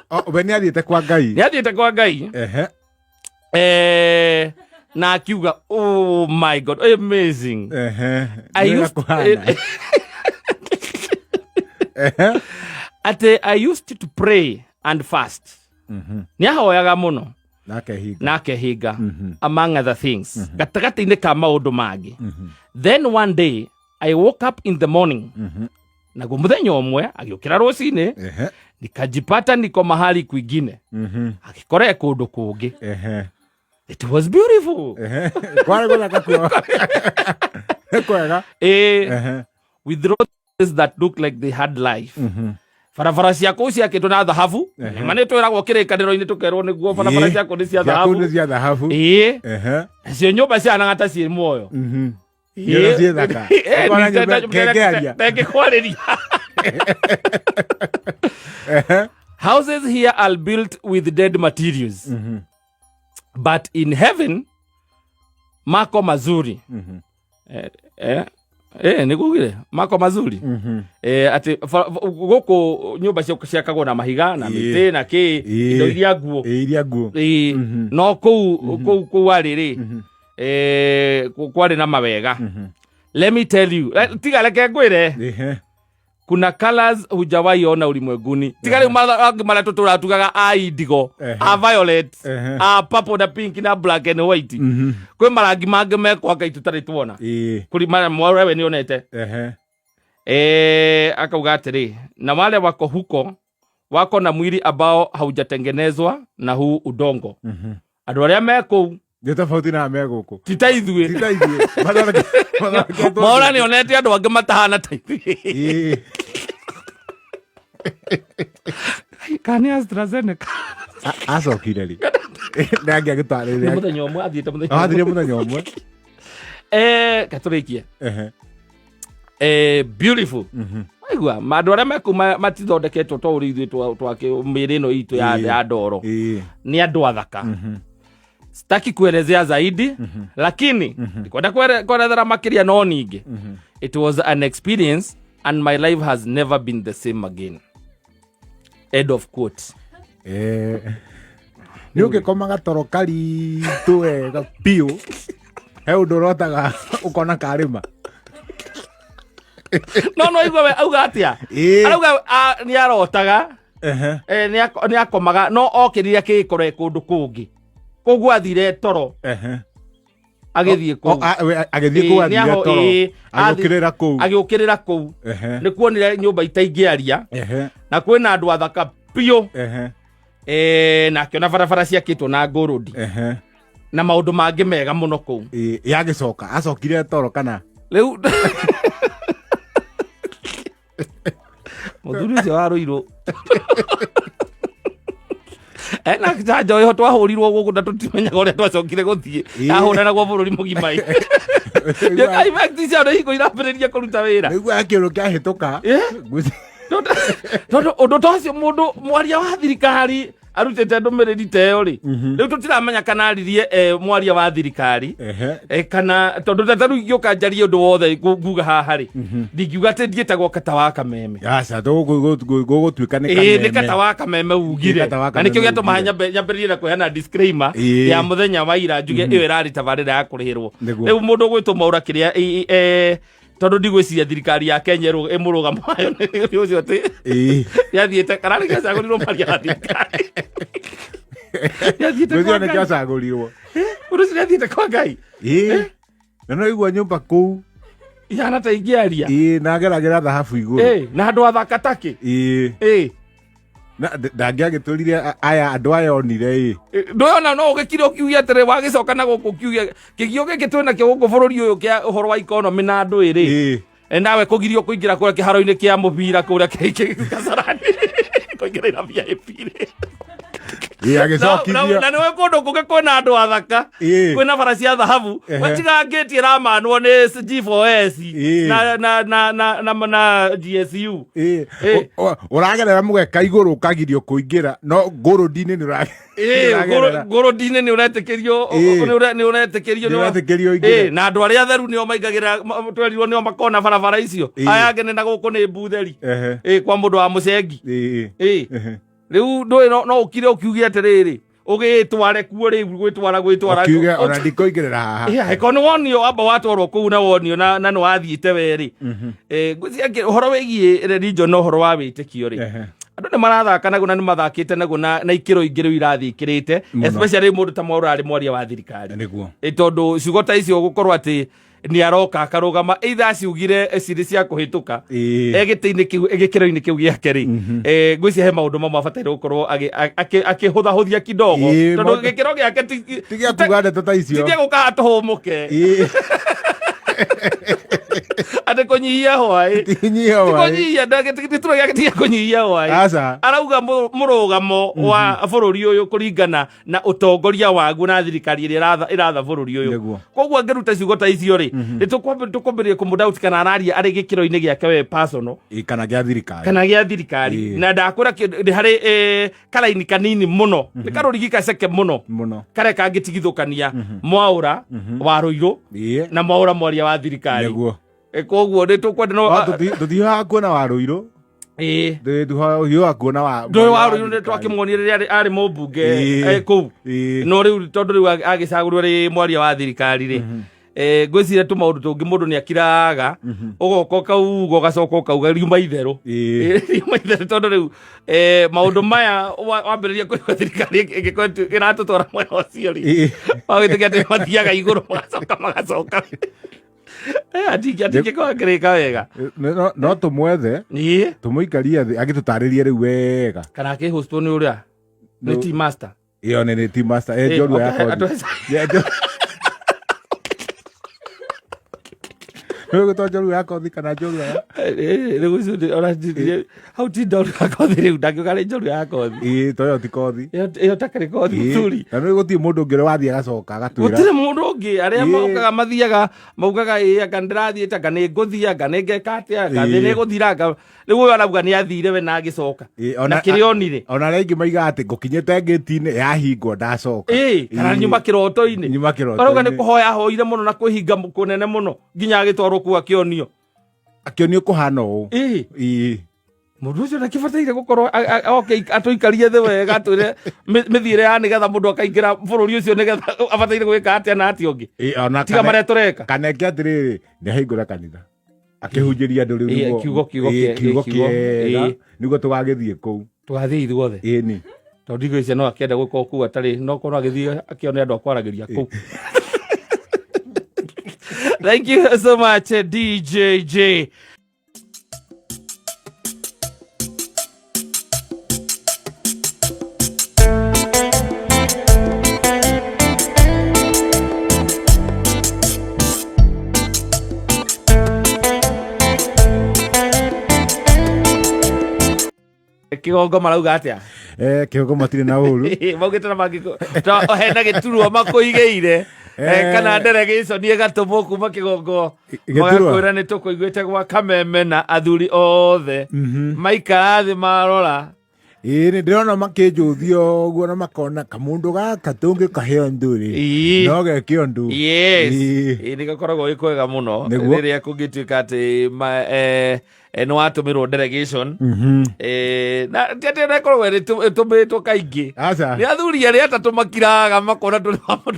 Speaker 4: O, we nĩ athiĩte kwa Ngai?
Speaker 2: Nĩ athiĩte kwa Ngai. Na akiuga, "Oh my God, amazing." I
Speaker 4: Nĩ ũrĩa
Speaker 2: used,
Speaker 4: kũhana.
Speaker 2: Atĩ I used to pray and fast, nĩ ahoyaga mũno
Speaker 4: Nake hinga.
Speaker 2: Na akehinga, among other things, gatagatĩ-inĩ ka maũndũ mangĩ. Then one day I woke up in the morning, naguo mũthenya ũmwe agĩũkĩra rũcinĩ, nikajipata niko mahali kwingine, agĩkora e kũndũ kũngĩ. It was beautiful.
Speaker 4: Kwarĩ gũthaka kuo. Nĩ kwega.
Speaker 2: With roads that look like they had life, barabara cia kũu ciakĩtwo na thahabu. Ma nĩ twĩragwo kĩrĩkanĩro-inĩ, tũkerwo nĩguo barabara cia kũu nĩ cia
Speaker 4: Cia kũu
Speaker 2: thahabu.
Speaker 4: nĩ cia thahabu.
Speaker 2: Ĩĩ. Nacio nyũmba cihanaga ta ciĩ muoyo.
Speaker 4: Nyũmba ciĩ thaka. Ũkona nyũmba kĩngĩaria.
Speaker 2: Tengĩkwarĩria. Houses here are built with dead materials, but in heaven mako mazuri. Nĩgugire mako mazuri, atĩ gũkũ nyũmba ciakagwo na mahiga na mĩtĩ na kĩ, indo iria nguo.
Speaker 4: Ĩĩ, iria nguo.
Speaker 2: Ĩĩ, no kũu warĩ rĩ, kwarĩ na mawega. Let me tell you, tiga reke ngwĩre, kuna colors hujawahi ona ulimwenguni, tiga rĩu angĩ marĩa tũtũraga tugaga a indigo, a violet, a purple na pink na black and white. Kwĩ marangi mangĩ mekwa Ngai tũtarĩ tuona. Kũrĩ marĩa mwarewe nĩ onete. Akauga atĩrĩ, na wale wako huko wako na mwili ambao haujatengenezwa na huu udongo. Andũ arĩa me kũu
Speaker 4: Nĩ tofauti na me gũkũ.
Speaker 2: Ti ta ithuĩ.
Speaker 4: Ti ta ithuĩ. Mathondeketwo.
Speaker 2: Mwaura nĩ onete andũ angĩ matahana ta ithuĩ. Kana nĩ AstraZeneca?
Speaker 4: Acokire rĩ nangĩ
Speaker 2: Nĩ
Speaker 4: agĩtarĩria?
Speaker 2: Mũthenya ũmwe athiĩte, mũthenya ũmwe.
Speaker 4: Athire mũthenya ũmwe.
Speaker 2: Katũrĩkie. Beautiful. Aigua andũ arĩa mekũ matithondeketwo ta ũrĩa ithuĩ twake mĩĩrĩ ĩno itũ ya ya ndoro. Nĩ andũ athaka. Sitaki kuelezea zaidi, lakini ndikwenda kuelezera makĩria, no ningĩ it was an experience and my life has never been the same again. End of quote.
Speaker 4: Nĩ ũngĩkoma gatoro karitũ wega biũ, he ũndũ ũrotaga ũkona karĩma.
Speaker 2: No igua we auga atĩa? Arauga nĩ arotaga, nĩ akomaga no okĩrire akĩgĩkora kũndũ kũngĩ, koguo athire toro agĩthiĩ kũu.
Speaker 4: Agĩthiĩ kũu, athire toro, agĩũkĩrĩra kũu.
Speaker 2: Agĩũkĩrĩra kũu. Nĩ kuonire nyũmba itaingĩaria na kwĩna andũ athaka biũ. Na akĩona barabara ciakĩtwo na ngũrũndi na maũndũ mangĩ mega mũno kũu.
Speaker 4: Ĩĩ, yagĩcoka acokire toro kana?
Speaker 2: Rĩu mũthuri ũcio wa rũirũ ena njanjo ĩho twahũrirwo gũkũ na tũtimenyaga ũrĩa twacokire gũthiĩ. Yahũranagwo bũrũri mũgima. Effect cio nĩ hingo irambĩrĩria kũruta wĩra.
Speaker 4: Nĩguo kĩũndũ kĩahĩtũka.
Speaker 2: Tondũ ũndũ ta ũcio mũndũ mwaria wa thirikari Arutĩte ndũmĩrĩri ta ĩyo rĩ, rĩu tũtiramenya kana aririe mwaria wa thirikari kana tondũ ta rĩu ingĩũka njarie ũndũ wothe nguga haha rĩ, ndingiuga atĩ ndiĩtagwo kata wa Kameme.
Speaker 4: Aca, gũgũtuĩka nĩ
Speaker 2: Ĩĩ, nĩ
Speaker 4: Kameme.
Speaker 2: kata wa Kameme ugire.
Speaker 4: Nĩ kata wa
Speaker 2: Na nĩkĩo
Speaker 4: Kameme
Speaker 2: gĩatũma
Speaker 4: ugire.
Speaker 2: nyambĩrĩrie na kũheana disclaimer ya mũthenya wa ira, njuge ĩyo ĩrarĩ tabarĩra ya kũrĩhĩrwo.
Speaker 4: Nĩguo.
Speaker 2: Rĩu mũndũ ũgwĩtwo Mwaura kĩrĩa tondũ ndigwĩciria thirikari ya Kenya ĩmũrũgamo wayo nĩ ũcio atĩ yathiĩte kana nĩ gĩacagũrirwo maria wa thirikari yathiĩte
Speaker 4: Gwĩciria
Speaker 2: kwa
Speaker 4: nĩ
Speaker 2: Ngai.
Speaker 4: kĩacagũrirwo.
Speaker 2: Ũndũ ũcio nĩathiĩte kwa Ngai.
Speaker 4: Ĩĩ. Na no igua nyũmba kũu.
Speaker 2: Ihana ta ingĩaria.
Speaker 4: Ĩĩ, na ageragĩra thahabu igũrũ.
Speaker 2: Ĩĩ, na handũ athaka takĩ.
Speaker 4: Ĩĩ.
Speaker 2: Ĩĩ.
Speaker 4: Na ndangĩagĩtũrire aya andũ aya onire ĩ.
Speaker 2: Ndũyona no ũgĩkire ũkiuge atĩrĩ wagĩcoka na gũkũ ũkiuge kĩgio gĩkĩ twĩ nakĩo gũkũ bũrũri ũyũ kĩa ũhoro wa economy na andũ ĩrĩ. Nawe kũgirio kũingĩra kũrĩa kĩharo-inĩ kĩa mũbira kũrĩa Kasarani kũingĩra ira VIP rĩ.
Speaker 4: Ĩĩ, agĩcokithio.
Speaker 2: Na nĩwe kũndũ kũngĩ kwĩna andũ athaka, kwĩna bara cia thahabu, wetiga ngĩti ĩramanwo nĩ G4S na GSU.
Speaker 4: Ũragerera mũgeka igũrũ ũkagirio kũingĩra, no ngũrũndi-inĩ nĩ ũragerera.
Speaker 2: Ngũrũndi-inĩ nĩ ũretĩkĩrio, nĩ ũretĩkĩrio,
Speaker 4: Nĩ ũretĩkĩrio ũingĩre.
Speaker 2: Na andũ arĩa atheru nĩo maingagĩra, twerirwo nĩo makona barabara icio. Aya angĩ nĩ na gũkũ nĩ mbutheri. Kwa mũndũ wa mũcengi. Rĩu ndũĩ no ũkire ũkiuge atĩrĩrĩ, ũgĩtware kuo rĩu gwĩtwara gwĩtwara.
Speaker 4: Ũkiuge ona ndikũingĩrĩra haha.
Speaker 2: Yeah, angĩkorwo nĩ wonio wamba watwarwo kũu na wonio na nĩ wathiĩte we rĩ. Ngwĩciria ũhoro wĩgiĩ religion na ũhoro wa wĩtĩkio rĩ, andũ nĩ marathaka naguo na nĩ mathakĩte naguo na ikĩro ingĩ rĩu irathiĩ ikĩrĩte, especially mũndũ ta Mwaura arĩ mwaria wa thirikari. Tondũ ciugo ta icio gũkorwo atĩ nĩ aroka akarũgama either aciugire cirĩ cia kũhĩtũka e gĩtĩ-inĩ kĩu, e gĩkĩro-inĩ kĩu gĩake rĩ, ngwĩciria he maũndũ mamwe abataire gũkorwo akĩhũthahũthia kidogo, tondũ gĩkĩro gĩake
Speaker 4: ti gĩa kuga ndeto ta icio.
Speaker 2: Ti gĩa gũka atũhũmũke atĩ kũnyihia hwaĩ.
Speaker 4: Ti kũnyihia hwaĩ.
Speaker 2: Kũnyihia gĩturo gĩake ti gĩa kũnyihia hwaĩ.
Speaker 4: Aca.
Speaker 2: Arauga mũrũgamo wa bũrũri ũyũ kũringana na ũtongoria waguo na thirikari ĩrĩa ĩratha bũrũri ũyũ. Koguo angĩruta ciugo ta icio rĩ, nĩ tũkwambĩrĩria kũmũdoubt kana araria arĩ gĩkĩro-inĩ gĩake we personal
Speaker 4: Ĩĩ, kana gĩa thirikari.
Speaker 2: Kana gĩa thirikari. Na ndakwĩra nĩ harĩ karaini kanini mũno, nĩ karũrigi gaceke mũno
Speaker 4: mũno
Speaker 2: karĩa kangĩtigithũkania Mwaũra wa Rũirũ na Mwaũra mwaria wa thirikari. Koguo nĩ tũkwenda no
Speaker 4: No, tũtihiũhaga kuona wa Rũirũ. Tũhiũhaga kuona wa
Speaker 2: Ndũĩ wa Rũirũ nĩ
Speaker 4: thirikari.
Speaker 2: twakĩmuonire rĩrĩa arĩ mũmbunge kũu. No rĩu tondũ rĩu agĩcagũrwo rĩ mwaria wa thirikari rĩ, ngwĩciria tũmaũndũ tũngĩ mũndũ nĩ akiraga, ũgoka ũkauga ũgacoka ũkauga riuma itherũ. Riuma itherũ, tondũ rĩu maũndũ maya wambĩrĩria kũigua thirikari ĩngĩkorwo ĩratũtwara mwena ũcio rĩ, wagĩtĩkia atĩ mathiaga igũrũ magacoka magacoka. Atingĩkorwo akĩrĩka wega.
Speaker 4: No tũmwethe, tũmũikarie thĩ agĩtũtarĩrie rĩu wega.
Speaker 2: Kana akĩhostwo nĩ ũrĩa nĩ team master.
Speaker 4: Ĩyo nĩ team master, njorua ya kothi. Yeah, Nĩ ũgwĩtwo njorua ya kothi kana njorua ya
Speaker 2: Rĩu ũcio ona hau ti njorua ya kothi, rĩu ndangĩuga nĩ njorua ya kothi.
Speaker 4: Ĩĩ, to ĩyo ti kothi.
Speaker 2: Ĩyo takĩrĩ kothi mũthuri.
Speaker 4: Na nĩ gũtirĩ mũndũ ũngĩ ũrĩa wathiĩ agacoka agatwĩra.
Speaker 2: Gũtirĩ mũndũ ũngĩ arĩa mokaga mathiaga maugaga ĩĩ, anga ndĩrathiĩte, anga nĩ ngũthiĩ, anga nĩ ngeka atĩa, anga thĩ nĩ ĩgũthira, anga rĩu ũyũ arauga nĩ athire we na agĩcoka na kĩrĩa onire.
Speaker 4: Ona arĩa aingĩ maigaga atĩ ngũkinyĩte ngĩti-inĩ yahingwo ndacoka.
Speaker 2: Ĩĩ, kana nyuma kĩroto-inĩ.
Speaker 4: Nyuma kĩroto-inĩ.
Speaker 2: Arauga nĩ kũhoya ahoire mũno na kwĩhinga kũnene mũno nginya agĩtwarwo kũu akĩonio.
Speaker 4: Akĩonio kũhana ũũ.
Speaker 2: Mũndũ ũcio ndakĩbataire gũkorwo oke atũikarie thĩ wega, atwĩre mĩthiĩre ya nĩgetha mũndũ akaingĩra bũrũri ũcio, nĩgetha abataire gwĩka atĩa na atĩa ũngĩ
Speaker 4: Ĩĩ, ona
Speaker 2: tiga marĩa tũreka.
Speaker 4: Kana eke atĩrĩrĩ, nĩ ahingũra kanitha akĩhunjĩria andũ rĩu
Speaker 2: Kiugo
Speaker 4: kiugo
Speaker 2: kiugo,
Speaker 4: kĩega nĩguo tũgagĩthiĩ kũu.
Speaker 2: Tũgathiĩ ithuothe.
Speaker 4: Ĩni.
Speaker 2: Tondũ ndigwĩciria no akĩenda gũkorwo kũu atarĩ no korwo agĩthiĩ akĩone andũ akwaragĩria kũu. Thank you so much, DJJ. Kĩgongo marauga atĩa?
Speaker 4: Kĩgongo matirĩ na ũru.
Speaker 2: Maugĩte na mangĩ hena gĩturwa makũigĩire. Kana delegation ĩgatũmwo kuma Kĩgongo.
Speaker 4: Gĩturwa?
Speaker 2: Magakwĩra nĩ tũkũiguĩte gwa Kameme na athuri othe maikara thĩ marora.
Speaker 4: Ĩĩ, nĩ ndĩrona makĩnjũthia ũguo na makona kamũndũ gaka tũngĩkahe ũndũ rĩ, no geke ũndũ.
Speaker 2: Yes.
Speaker 4: Ĩĩ.
Speaker 2: Ĩĩ, nĩ gakoragwo gĩ kwega mũno
Speaker 4: Nĩguo.
Speaker 2: rĩrĩa kũngĩtuĩka atĩ nĩ watũmĩrwo delegation. Na ti atĩ ĩkoragwo ĩtũmĩtwo kaingĩ.
Speaker 4: Aca.
Speaker 2: Nĩ athuri arĩa atatũ makiraga makona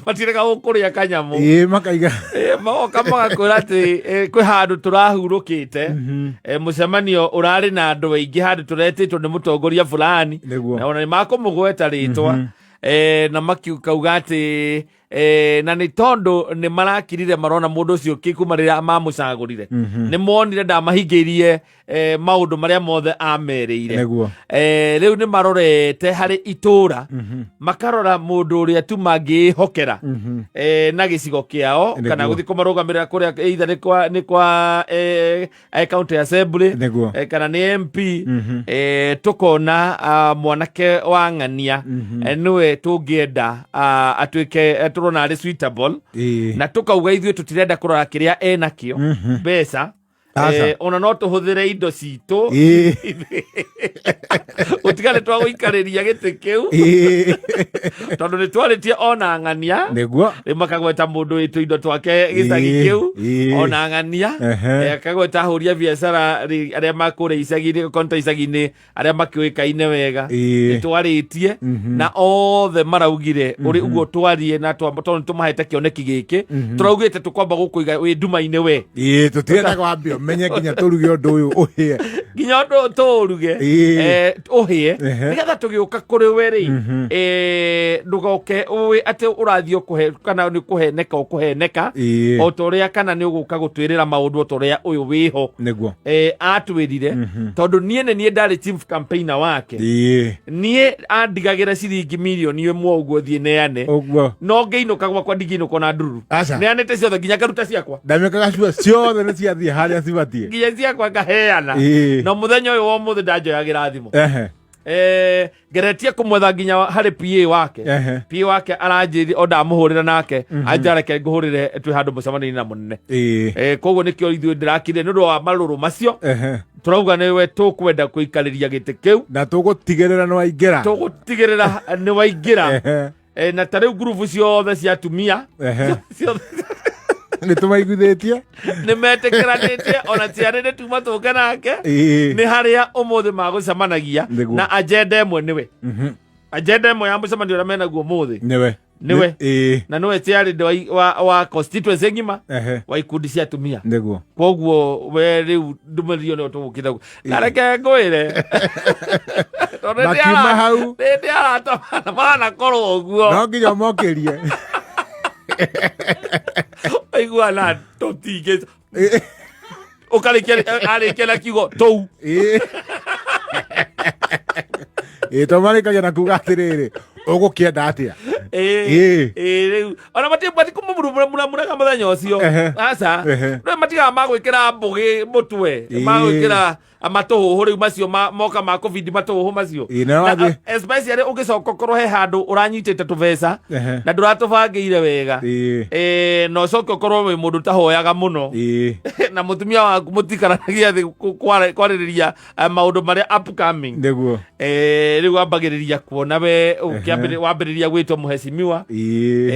Speaker 2: matirega gũkũrĩa kanyamũ.
Speaker 4: Ĩĩ, makaiga.
Speaker 2: Magoka magakwĩra atĩ kwĩ handũ tũrahurũkĩte, mũcemanio ũrarĩ na andũ aingĩ, handũ tũretĩtwo nĩ mũtongoria fulani.
Speaker 4: Nĩguo.
Speaker 2: Na ona nĩ makũmũgweta rĩtwa, na makauga atĩ na nĩ tondũ nĩ marakirire marona mũndũ ũcio kuma rĩrĩa mamũcagũrire, nĩ monire ndamahingĩirie maũndũ marĩa mothe amerĩire. Rĩu nĩ marorete harĩ itũra, makarora mũndũ ũrĩa tu mangĩĩhokera na gĩcigo kĩao kana gũthiĩ kũmarũgamĩrĩra kũrĩa, either nĩ kwa county assembly kana nĩ MP. Tũkona mwanake wa ng'ania nĩwe tũngĩenda atuĩke, tũrona arĩ suitable, na tũkauga ithuĩ tũtirenda kũrora kĩrĩa enakĩo, mbeca.
Speaker 4: Aca.
Speaker 2: Ona no tũhũthĩre indo citũ, gũtigarĩ twagũikarĩria gĩtĩ kĩu, tondũ nĩ twarĩtie ona ng'ania. Rĩu makagweta mũndũ wĩtũ indo twake gĩcagi kĩu, ona ng'ania. Akagweta ahũri a biacara arĩa makũrĩa icagi-inĩ, konta icagi-inĩ, arĩa makĩũĩkaine wega. Nĩ twarĩtie na othe maraugire ũrĩ ũguo twarie na tondũ nĩ tũmahete kĩoneki gĩkĩ, tũraugĩte tũkwamba gũkũiga wĩ nduma-inĩ we.
Speaker 4: Ĩĩ, tũtirenda wambe ũmenye nginya tũruge ũndũ ũyũ ũhĩe.
Speaker 2: Nginya ũndũ tũũruge, ũhĩe, nĩgetha tũgĩũka kũrĩ we rĩ, ndũgoke ũĩ atĩ ũrathiĩ ũkũhe kana nĩ kũheneka ũkũheneka, o ta ũrĩa kana nĩ ũgũka gũtwĩrĩra maũndũ o ta ũrĩa ũyũ wĩho atwĩrire, tondũ niĩ nĩ niĩ ndarĩ chief campaigner wake. Niĩ andigagĩra ciringi mirioni 1 ũguo thiĩ neane, no ngĩinũka gwakwa ndingĩinũka na ndururu.
Speaker 4: Aca.
Speaker 2: Neanĩte ciothe, nginya ngaruta ciakwa.
Speaker 4: Ndamĩkaga cua ciothe nĩ ciathiĩ harĩa cibatiĩ.
Speaker 2: Nginya ciakwa ngaheana. No mũthenya ũyũ wa ũmũthĩ ndanjoyagĩra thimũ, ngeretie kũmwetha nginya harĩ PA wake. PA wake aranjĩrire o ndamũhũrĩra nake anjareke ngũhũrĩre twĩ handũ mũcemanio-inĩ na mũnene. Koguo nĩkĩo ithuĩ ndĩrakire nĩ ũndũ wa marũrũ macio. Tũrauga nĩwe tũkwenda kũikarĩria gĩtĩ kĩu.
Speaker 4: Na tũgũtigĩrĩra nĩ waingĩra.
Speaker 2: Tũgũtigĩrĩra nĩ waingĩra. Na ta rĩu ngurubu ciothe cia atumia ciothe
Speaker 4: Nĩ tũmaiguithĩtie.
Speaker 2: Nĩ metĩkĩranĩtie ona ciarĩ nĩ tuma tũke nake. Nĩ harĩa ũmũthĩ magũcemanagia na agenda ĩmwe nĩwe, agenda ĩmwe ya mũcemanio ũrĩa menaguo ũmũthĩ.
Speaker 4: Nĩwe.
Speaker 2: Nĩwe. Na nĩwe chairlady wa constituency ng'ima wa ikundi cia atumia. Koguo we rĩu ndũmĩrĩri ĩyo nĩyo tũgũkĩte na reke ngwĩre tondũ nĩ
Speaker 4: Makiuma hau.
Speaker 2: Nĩ arata manakorwo ũguo.
Speaker 4: No nginya ũmokĩrie.
Speaker 2: Aigua na tũtingĩ ũkarĩkia arĩkia na kiugo tũu.
Speaker 4: Ĩĩ, to marĩkagia na kuga atĩrĩrĩ, ũgũkĩenda atĩa?
Speaker 2: Ĩĩ, rĩu ona matikũmũmuramuraga mũthenya ũcio. Aca. Rĩu matigaga magwĩkĩra mbũgĩ mũtwe, magwĩkĩra matũhũhũ rĩu macio moka ma covid, matũhũhũ macio.
Speaker 4: Ĩĩ, na wathiĩ-
Speaker 2: Especially ũngĩcoka ũkorwo he handũ ũranyitĩte tũbeca na ndũratũbangĩire wega, na ũcoke ũkorwo wĩ mũndũ ũtahoyaga mũno, na mũtumia waku mũtikaranagia thĩ kwarĩrĩria maũndũ marĩa upcoming. Rĩu wambagĩrĩria kuona we wambĩrĩria gwĩtwo mũhecimiwa,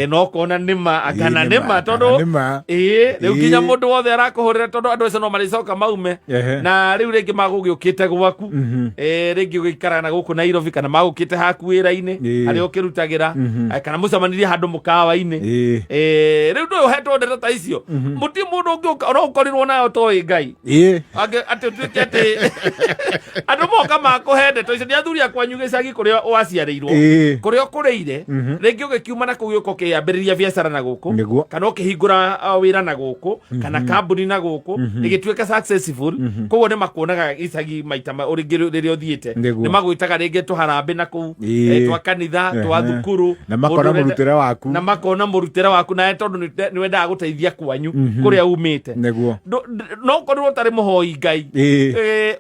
Speaker 2: na ũkona nĩma kana
Speaker 4: Ĩĩ,
Speaker 2: nĩma
Speaker 4: nĩma,
Speaker 2: tondũ
Speaker 4: kana nĩma.
Speaker 2: Ĩĩ, rĩu nginya mũndũ wothe arakũhũrĩra, tondũ andũ acio no marĩcoka maume na rĩu rĩngĩ magũgĩũkĩte gwaku, rĩngĩ ũgĩikara na gũkũ Nairobi, kana magũkĩte haku wĩra-inĩ harĩa ũkĩrutagĩra, kana mũcemanirie handũ mũkawa-inĩ. Rĩu ndũyũ ũhetwo ndeto ta icio, mũti mũndũ ũngĩũka ona ũkorirwo nayo toĩ Ngai. Atĩ ũtuĩke atĩ andũ moka makũhe ndeto icio nĩ athuri a kwanyu gĩcagi kũrĩa waciarĩirwo, kũrĩa ũkũrĩire, rĩngĩ ũgĩkiuma na kũu gĩũka ũkĩambĩrĩria biacara na gũkũ, kana ũkĩhingũra wĩra na gũkũ, kana kambuni na gũkũ ĩgĩtuĩka successful. Koguo nĩ makuonaga gĩcagi maita rĩngĩ rĩrĩa ũthiĩte, nĩ magwĩtaga rĩngĩ tũharambĩ na kũu, twa kanitha, twa thukuru.
Speaker 4: Na makona
Speaker 2: Mũndũ
Speaker 4: mũrutĩre waku.
Speaker 2: Na makona mũrutĩre waku nawe, tondũ nĩ wendaga gũteithia kwanyu kũrĩa umĩte. No ũkorirwo ũtarĩ mũhoi Ngai,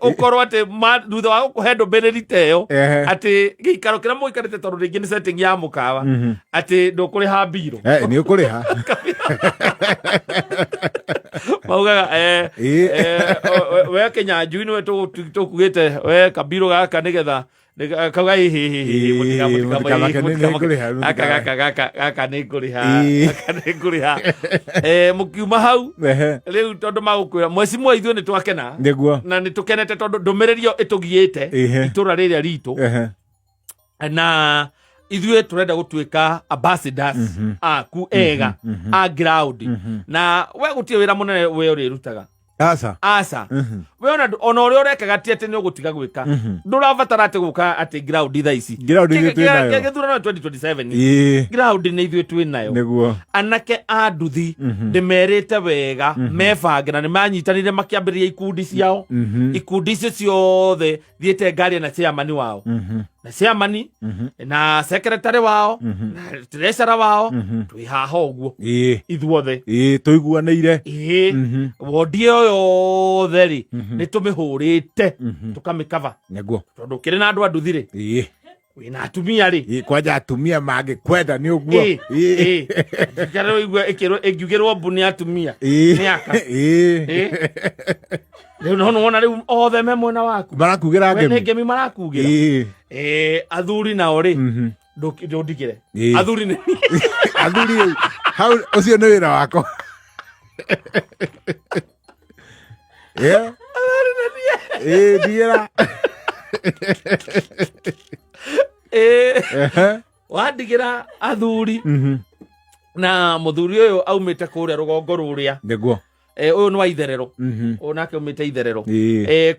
Speaker 2: ũkorwo atĩ thutha wa gũkũhe ndũmĩrĩri ta ĩyo, atĩ gĩikaro kĩrĩa mũikarĩte, tondũ rĩngĩ nĩ setting ya mũkawa, atĩ ndũkũrĩha mbirũ.
Speaker 4: Nĩ ũkũrĩha.
Speaker 2: Maugaga we Kĩnyanjui nĩwe tũkugĩte we kabirũ gaka nĩgetha kauga
Speaker 4: Ĩĩ, mũtikamake, nĩ ngũrĩha,
Speaker 2: gaka gaka gaka gaka nĩ ngũrĩha, gaka nĩ ngũrĩha. Mũkiuma hau rĩu tondũ magũkwĩra mwecimua ithuĩ nĩ twakena na nĩ tũkenete tondũ ndũmĩrĩri ĩyo ĩtũgiĩte itũra rĩrĩa ritũ na ithuĩ tũrenda gũtuĩka ambassadors aku ega a ground, na we gũtirĩ wĩra mũnene we ũrĩrutaga.
Speaker 4: Aca.
Speaker 2: Aca. We ona ũrĩa ũrekaga ti atĩ nĩ ũgũtiga gwĩka, ndũrabatara atĩ gũka atĩ ground thaa ici.
Speaker 4: Ground ithuĩ twĩ nayo.
Speaker 2: Gĩthurano 2027 ground nĩ ithuĩ twĩ nayo. Anake a nduthi ndĩmerĩte wega mebange na nĩ manyitanire makĩambĩrĩria ikundi ciao. Ikundi icio ciothe thiĩte ngaria na chairman wao na chairman na secretary wao na treasurer wao, twĩ haha ũguo ithuothe.
Speaker 4: Ĩĩ, tũiguanĩire.
Speaker 2: Ĩĩ, wondi ĩyo yothe rĩ, nĩ tũmĩhũrĩte tũkamĩkava tondũ kĩrĩ na andũ a nduthi rĩ, wĩna atumia rĩ.
Speaker 4: Ĩĩ, kwanja atumia mangĩkwenda nĩ ũguo.
Speaker 2: Ĩĩ. Njikare ũigue ĩngiugĩrwo mbu nĩ atumia nĩ aka. Ĩĩ. Rĩu no nĩwona rĩu othe me mwena waku.
Speaker 4: Marakugĩra
Speaker 2: We nĩ
Speaker 4: ngemi.
Speaker 2: ngemi marakugĩra. Ĩĩ, athuri nao rĩ, ndũndigĩre. Athuri nĩ
Speaker 4: Athuri rĩu hau ũcio nĩ wĩra wakwa. Yeah. Ĩĩ, ndigĩra.
Speaker 2: Ĩĩ, wandigĩra athuri na mũthuri ũyũ aumĩte kũrĩa rũgongo rũrĩa. Ũyũ nĩ wa itherero. Ũyũ nake aumĩte itherero.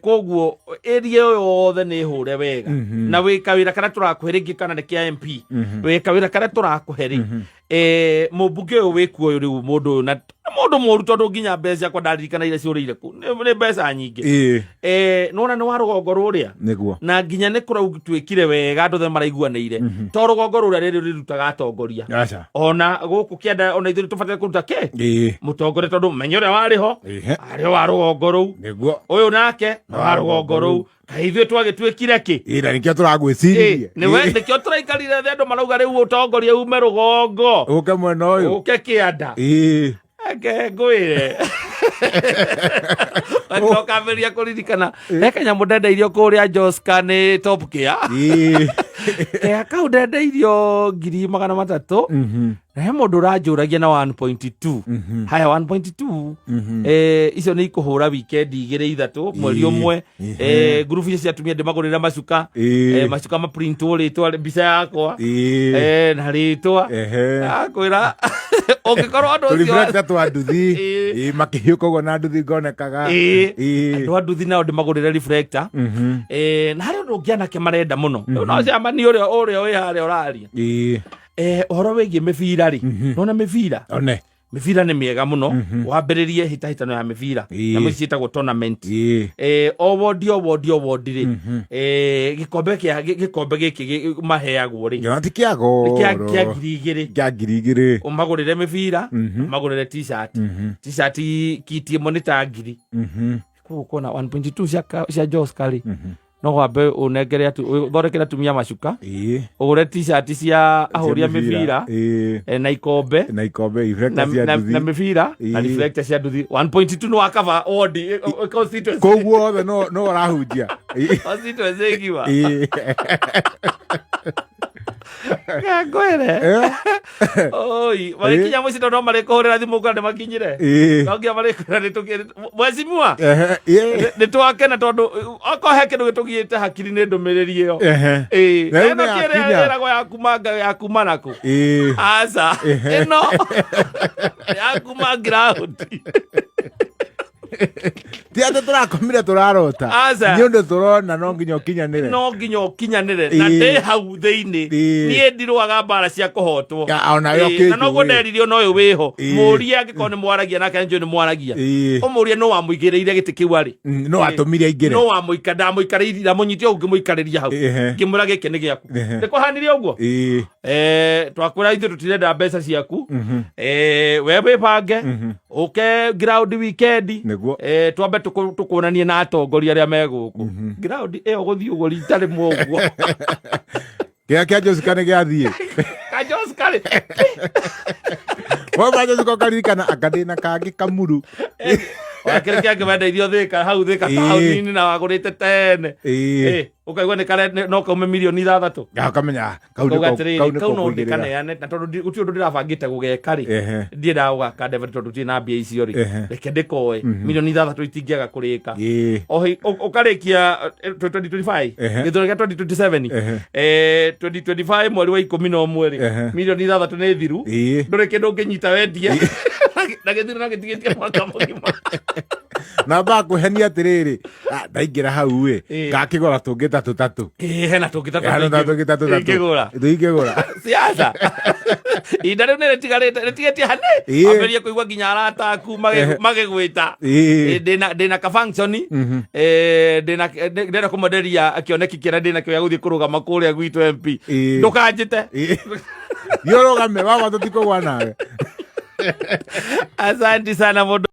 Speaker 2: Koguo area ĩyo yothe nĩ hũre wega na wĩ kawĩra karĩa tũrakũhe rĩngĩ kana nĩ kĩa MP, wĩ kawĩra karĩa tũrakũhe rĩ, mũmbunge ũyũ wĩkuo ũyũ rĩu mũndũ ũyũ na nĩ mũndũ mũru tondũ nginya mbeca ciakwa ndaririkana iria ciũrĩire kũ nĩ mbeca nyingĩ. Nĩwona nĩ wa rũgongo rũrĩa na nginya nĩ kũratuĩkire wega andũ othe maraiguanĩire to rũgongo rũrĩa rĩrĩ rĩrutaga atongoria.
Speaker 4: Aca.
Speaker 2: Ona gũkũ kĩanda ona ithuĩ nĩtũbataire kũruta kĩ mũtongoria tondũ menya ũrĩa warĩ ho arĩ o wa rũgongo rũu. Ũyũ nake nĩ wa rũgongo rũu, kaĩ ithuĩ twagĩtuĩkire kĩ?
Speaker 4: Ĩĩ, na nĩkĩo tũragwĩciririe.
Speaker 2: Nĩwe nĩkĩo tũraikarire thĩ andũ marauga rĩu ũtongoria ume rũgongo
Speaker 4: ũke mwena ũyũ,
Speaker 2: ũke kĩanda. Eke ngwĩre ũkambĩrĩria kũririkana he kanyamũ ndendeirio kũrĩa Joska nĩ Top Gear. Kea kau ndendeirio 300,000 na he mũndũ ũranjũragia na 1.2. Haya, 1.2 icio nĩ ikũhũra weekend igĩrĩ ithatũ mweri ũmwe. Ngurubu icio cia atumia ndĩmagũrĩra macuka. Macuka maprintwo rĩtwa, mbica yakwa na rĩtwa. Akwĩra ũngĩkorwo andũ acio
Speaker 4: Tũriflector twa nduthi.
Speaker 2: Ĩĩ.
Speaker 4: Ĩĩ, makĩhiũka ũguo na nduthi ngonekaga.
Speaker 2: Andũ a nduthi nao ndĩmagũrĩre reflector. Na harĩ ũndũ ũngĩ anake marenda mũno. Rĩu no cemani ũrĩa wĩ harĩa ũraria ũhoro wĩgiĩ mĩbira rĩ, nona mĩbira
Speaker 4: One.
Speaker 2: Mĩbira nĩ mĩega mũno, wambĩrĩrie hĩtahĩtano ya mĩbira na ici ciĩtagwo tournament. O wondi o wondi o wondi rĩ, gĩkombe kĩa gĩkombe gĩkĩ maheagwo rĩ
Speaker 4: Ngĩona ti kĩa
Speaker 2: nĩ kĩa
Speaker 4: goro.
Speaker 2: Kĩa 2,000.
Speaker 4: Kĩa 2,000.
Speaker 2: Ũmagũrĩre mĩbira, ũmagũrĩre t-shirt, t-shirt kiti ĩmwe nĩ ta 1,000. Koguo kuona 1.2 cia Joska rĩ, no wambe ũnengere ũthondekere atumia macuka, ũgũre t-shirt cia ahũri a mĩbira na ikombe
Speaker 4: na ikombe, reflector
Speaker 2: na,
Speaker 4: cia
Speaker 2: na
Speaker 4: nduthi.
Speaker 2: mĩbira na reflector cia nduthi. 1.2 nĩ wakaba wodi, constituency.
Speaker 4: Koguo othe no ũrahunjia.
Speaker 2: Constituency ngima. Ngwĩre oi magĩkinya mũciĩ tondũ no marĩkũhũrĩra thimũ kana nĩ makinyire. No nginya marĩkwĩra nĩ mwecimua nĩ twakena tondũ okorwo he kĩndũ gĩtũgiĩte hakiri nĩ ndũmĩrĩri ĩyo.
Speaker 4: Na rĩu
Speaker 2: Ĩno
Speaker 4: nĩ
Speaker 2: kĩrĩa
Speaker 4: yakinya.
Speaker 2: ĩragwo ya kuma ya kuma nakũ? Aca, ĩno ya kuma ground.
Speaker 4: Ti atĩ tũrakomire tũrarota.
Speaker 2: Aca.
Speaker 4: Nĩ ũndũ tũrona no nginya ũkinyanĩre.
Speaker 2: No nginya ũkinyanĩre na ndĩ hau thĩinĩ. Niĩ ndirũaga mbara cia kũhotwo.
Speaker 4: Ya, ona we
Speaker 2: Na noguo
Speaker 4: ũkĩnjũĩ.
Speaker 2: nderirio no ũyũ wĩho mũrie angĩkorwo nĩ mwaragia nake, njũĩ nĩ mwaragia. Ũmũrie no wamũigĩrĩire gĩtĩ kĩu arĩ.
Speaker 4: No atũmire aingĩre.
Speaker 2: No wamũika ndamũikarĩirie, ndamũnyitire ũguo ngĩmũikarĩria hau ngĩmwĩra gĩkĩ nĩ gĩaku. Nĩ kũhanire ũguo. Twakwĩra ithuĩ tũtirenda mbeca ciaku. We wĩbange ũke ground weekend. Twambe tũkuonanie na atongoria arĩa me gũkũ ground ĩyo gũthiĩ ũguo rita rĩmwe ũguo.
Speaker 4: Kĩrĩa kĩa Jessica nĩ gĩathiĩ.
Speaker 2: Kajoscarĩ.
Speaker 4: Wamacoka ũkaririkana anga ndĩna kangĩ kamuru.
Speaker 2: Wakĩrĩ kĩangĩ wendeirio Thĩka, hau Thĩka taũni-inĩ, na wagũrĩte tene. Ũkaigua nĩ kare no kaume mirioni 6.
Speaker 4: Ũkamenya kau
Speaker 2: Kauga
Speaker 4: nĩko
Speaker 2: atĩrĩrĩ,
Speaker 4: kau nĩko
Speaker 2: kau no
Speaker 4: kũigĩrĩra.
Speaker 2: ndĩkaneane, na tondũ gũtirĩ ũndũ ndĩrabangĩte gũgeka rĩ, ndiendaga gũgaka ndebe tondũ ndirĩ na mbia icio rĩ, reke ndĩkoe, mirioni 6 itingĩaga kũrĩka. O ũkarĩkia 2025, gĩthurano gĩa 2027, 2025 mweri wa 11 rĩ, mirioni 6 nĩ thiru. Ndũrĩ kĩndũ ũngĩnyita wendie, na gĩthurano gĩtigĩtie mwaka mũgima.
Speaker 4: Na mbakũhenia atĩrĩrĩ, "Ah, ndaingĩra hau ĩ, ngakĩgũra tũngĩ ta tũtatũ."
Speaker 2: Ĩĩ, hena tũngĩ ta
Speaker 4: Hena tũngĩ ta tũtatũ.
Speaker 2: Ingĩgũra.
Speaker 4: Tũingĩgũra.
Speaker 2: Siasa ihinda rĩu nĩ rĩtigarĩte, rĩtigĩtie hane. Ambĩrĩrie kũigua nginya arata aku magĩgwĩta. Ndĩna ka function, ndĩna ndĩrenda kũmwenderia kĩoneki kĩrĩa ndĩna kĩo gĩa gũthiĩ kũrũgama kũrĩa gwitũ MP. Ndũkanjĩte.
Speaker 4: Thiĩ ũrũgame, wawa tũtikũgwa nawe.
Speaker 2: Asante sana mũndũ.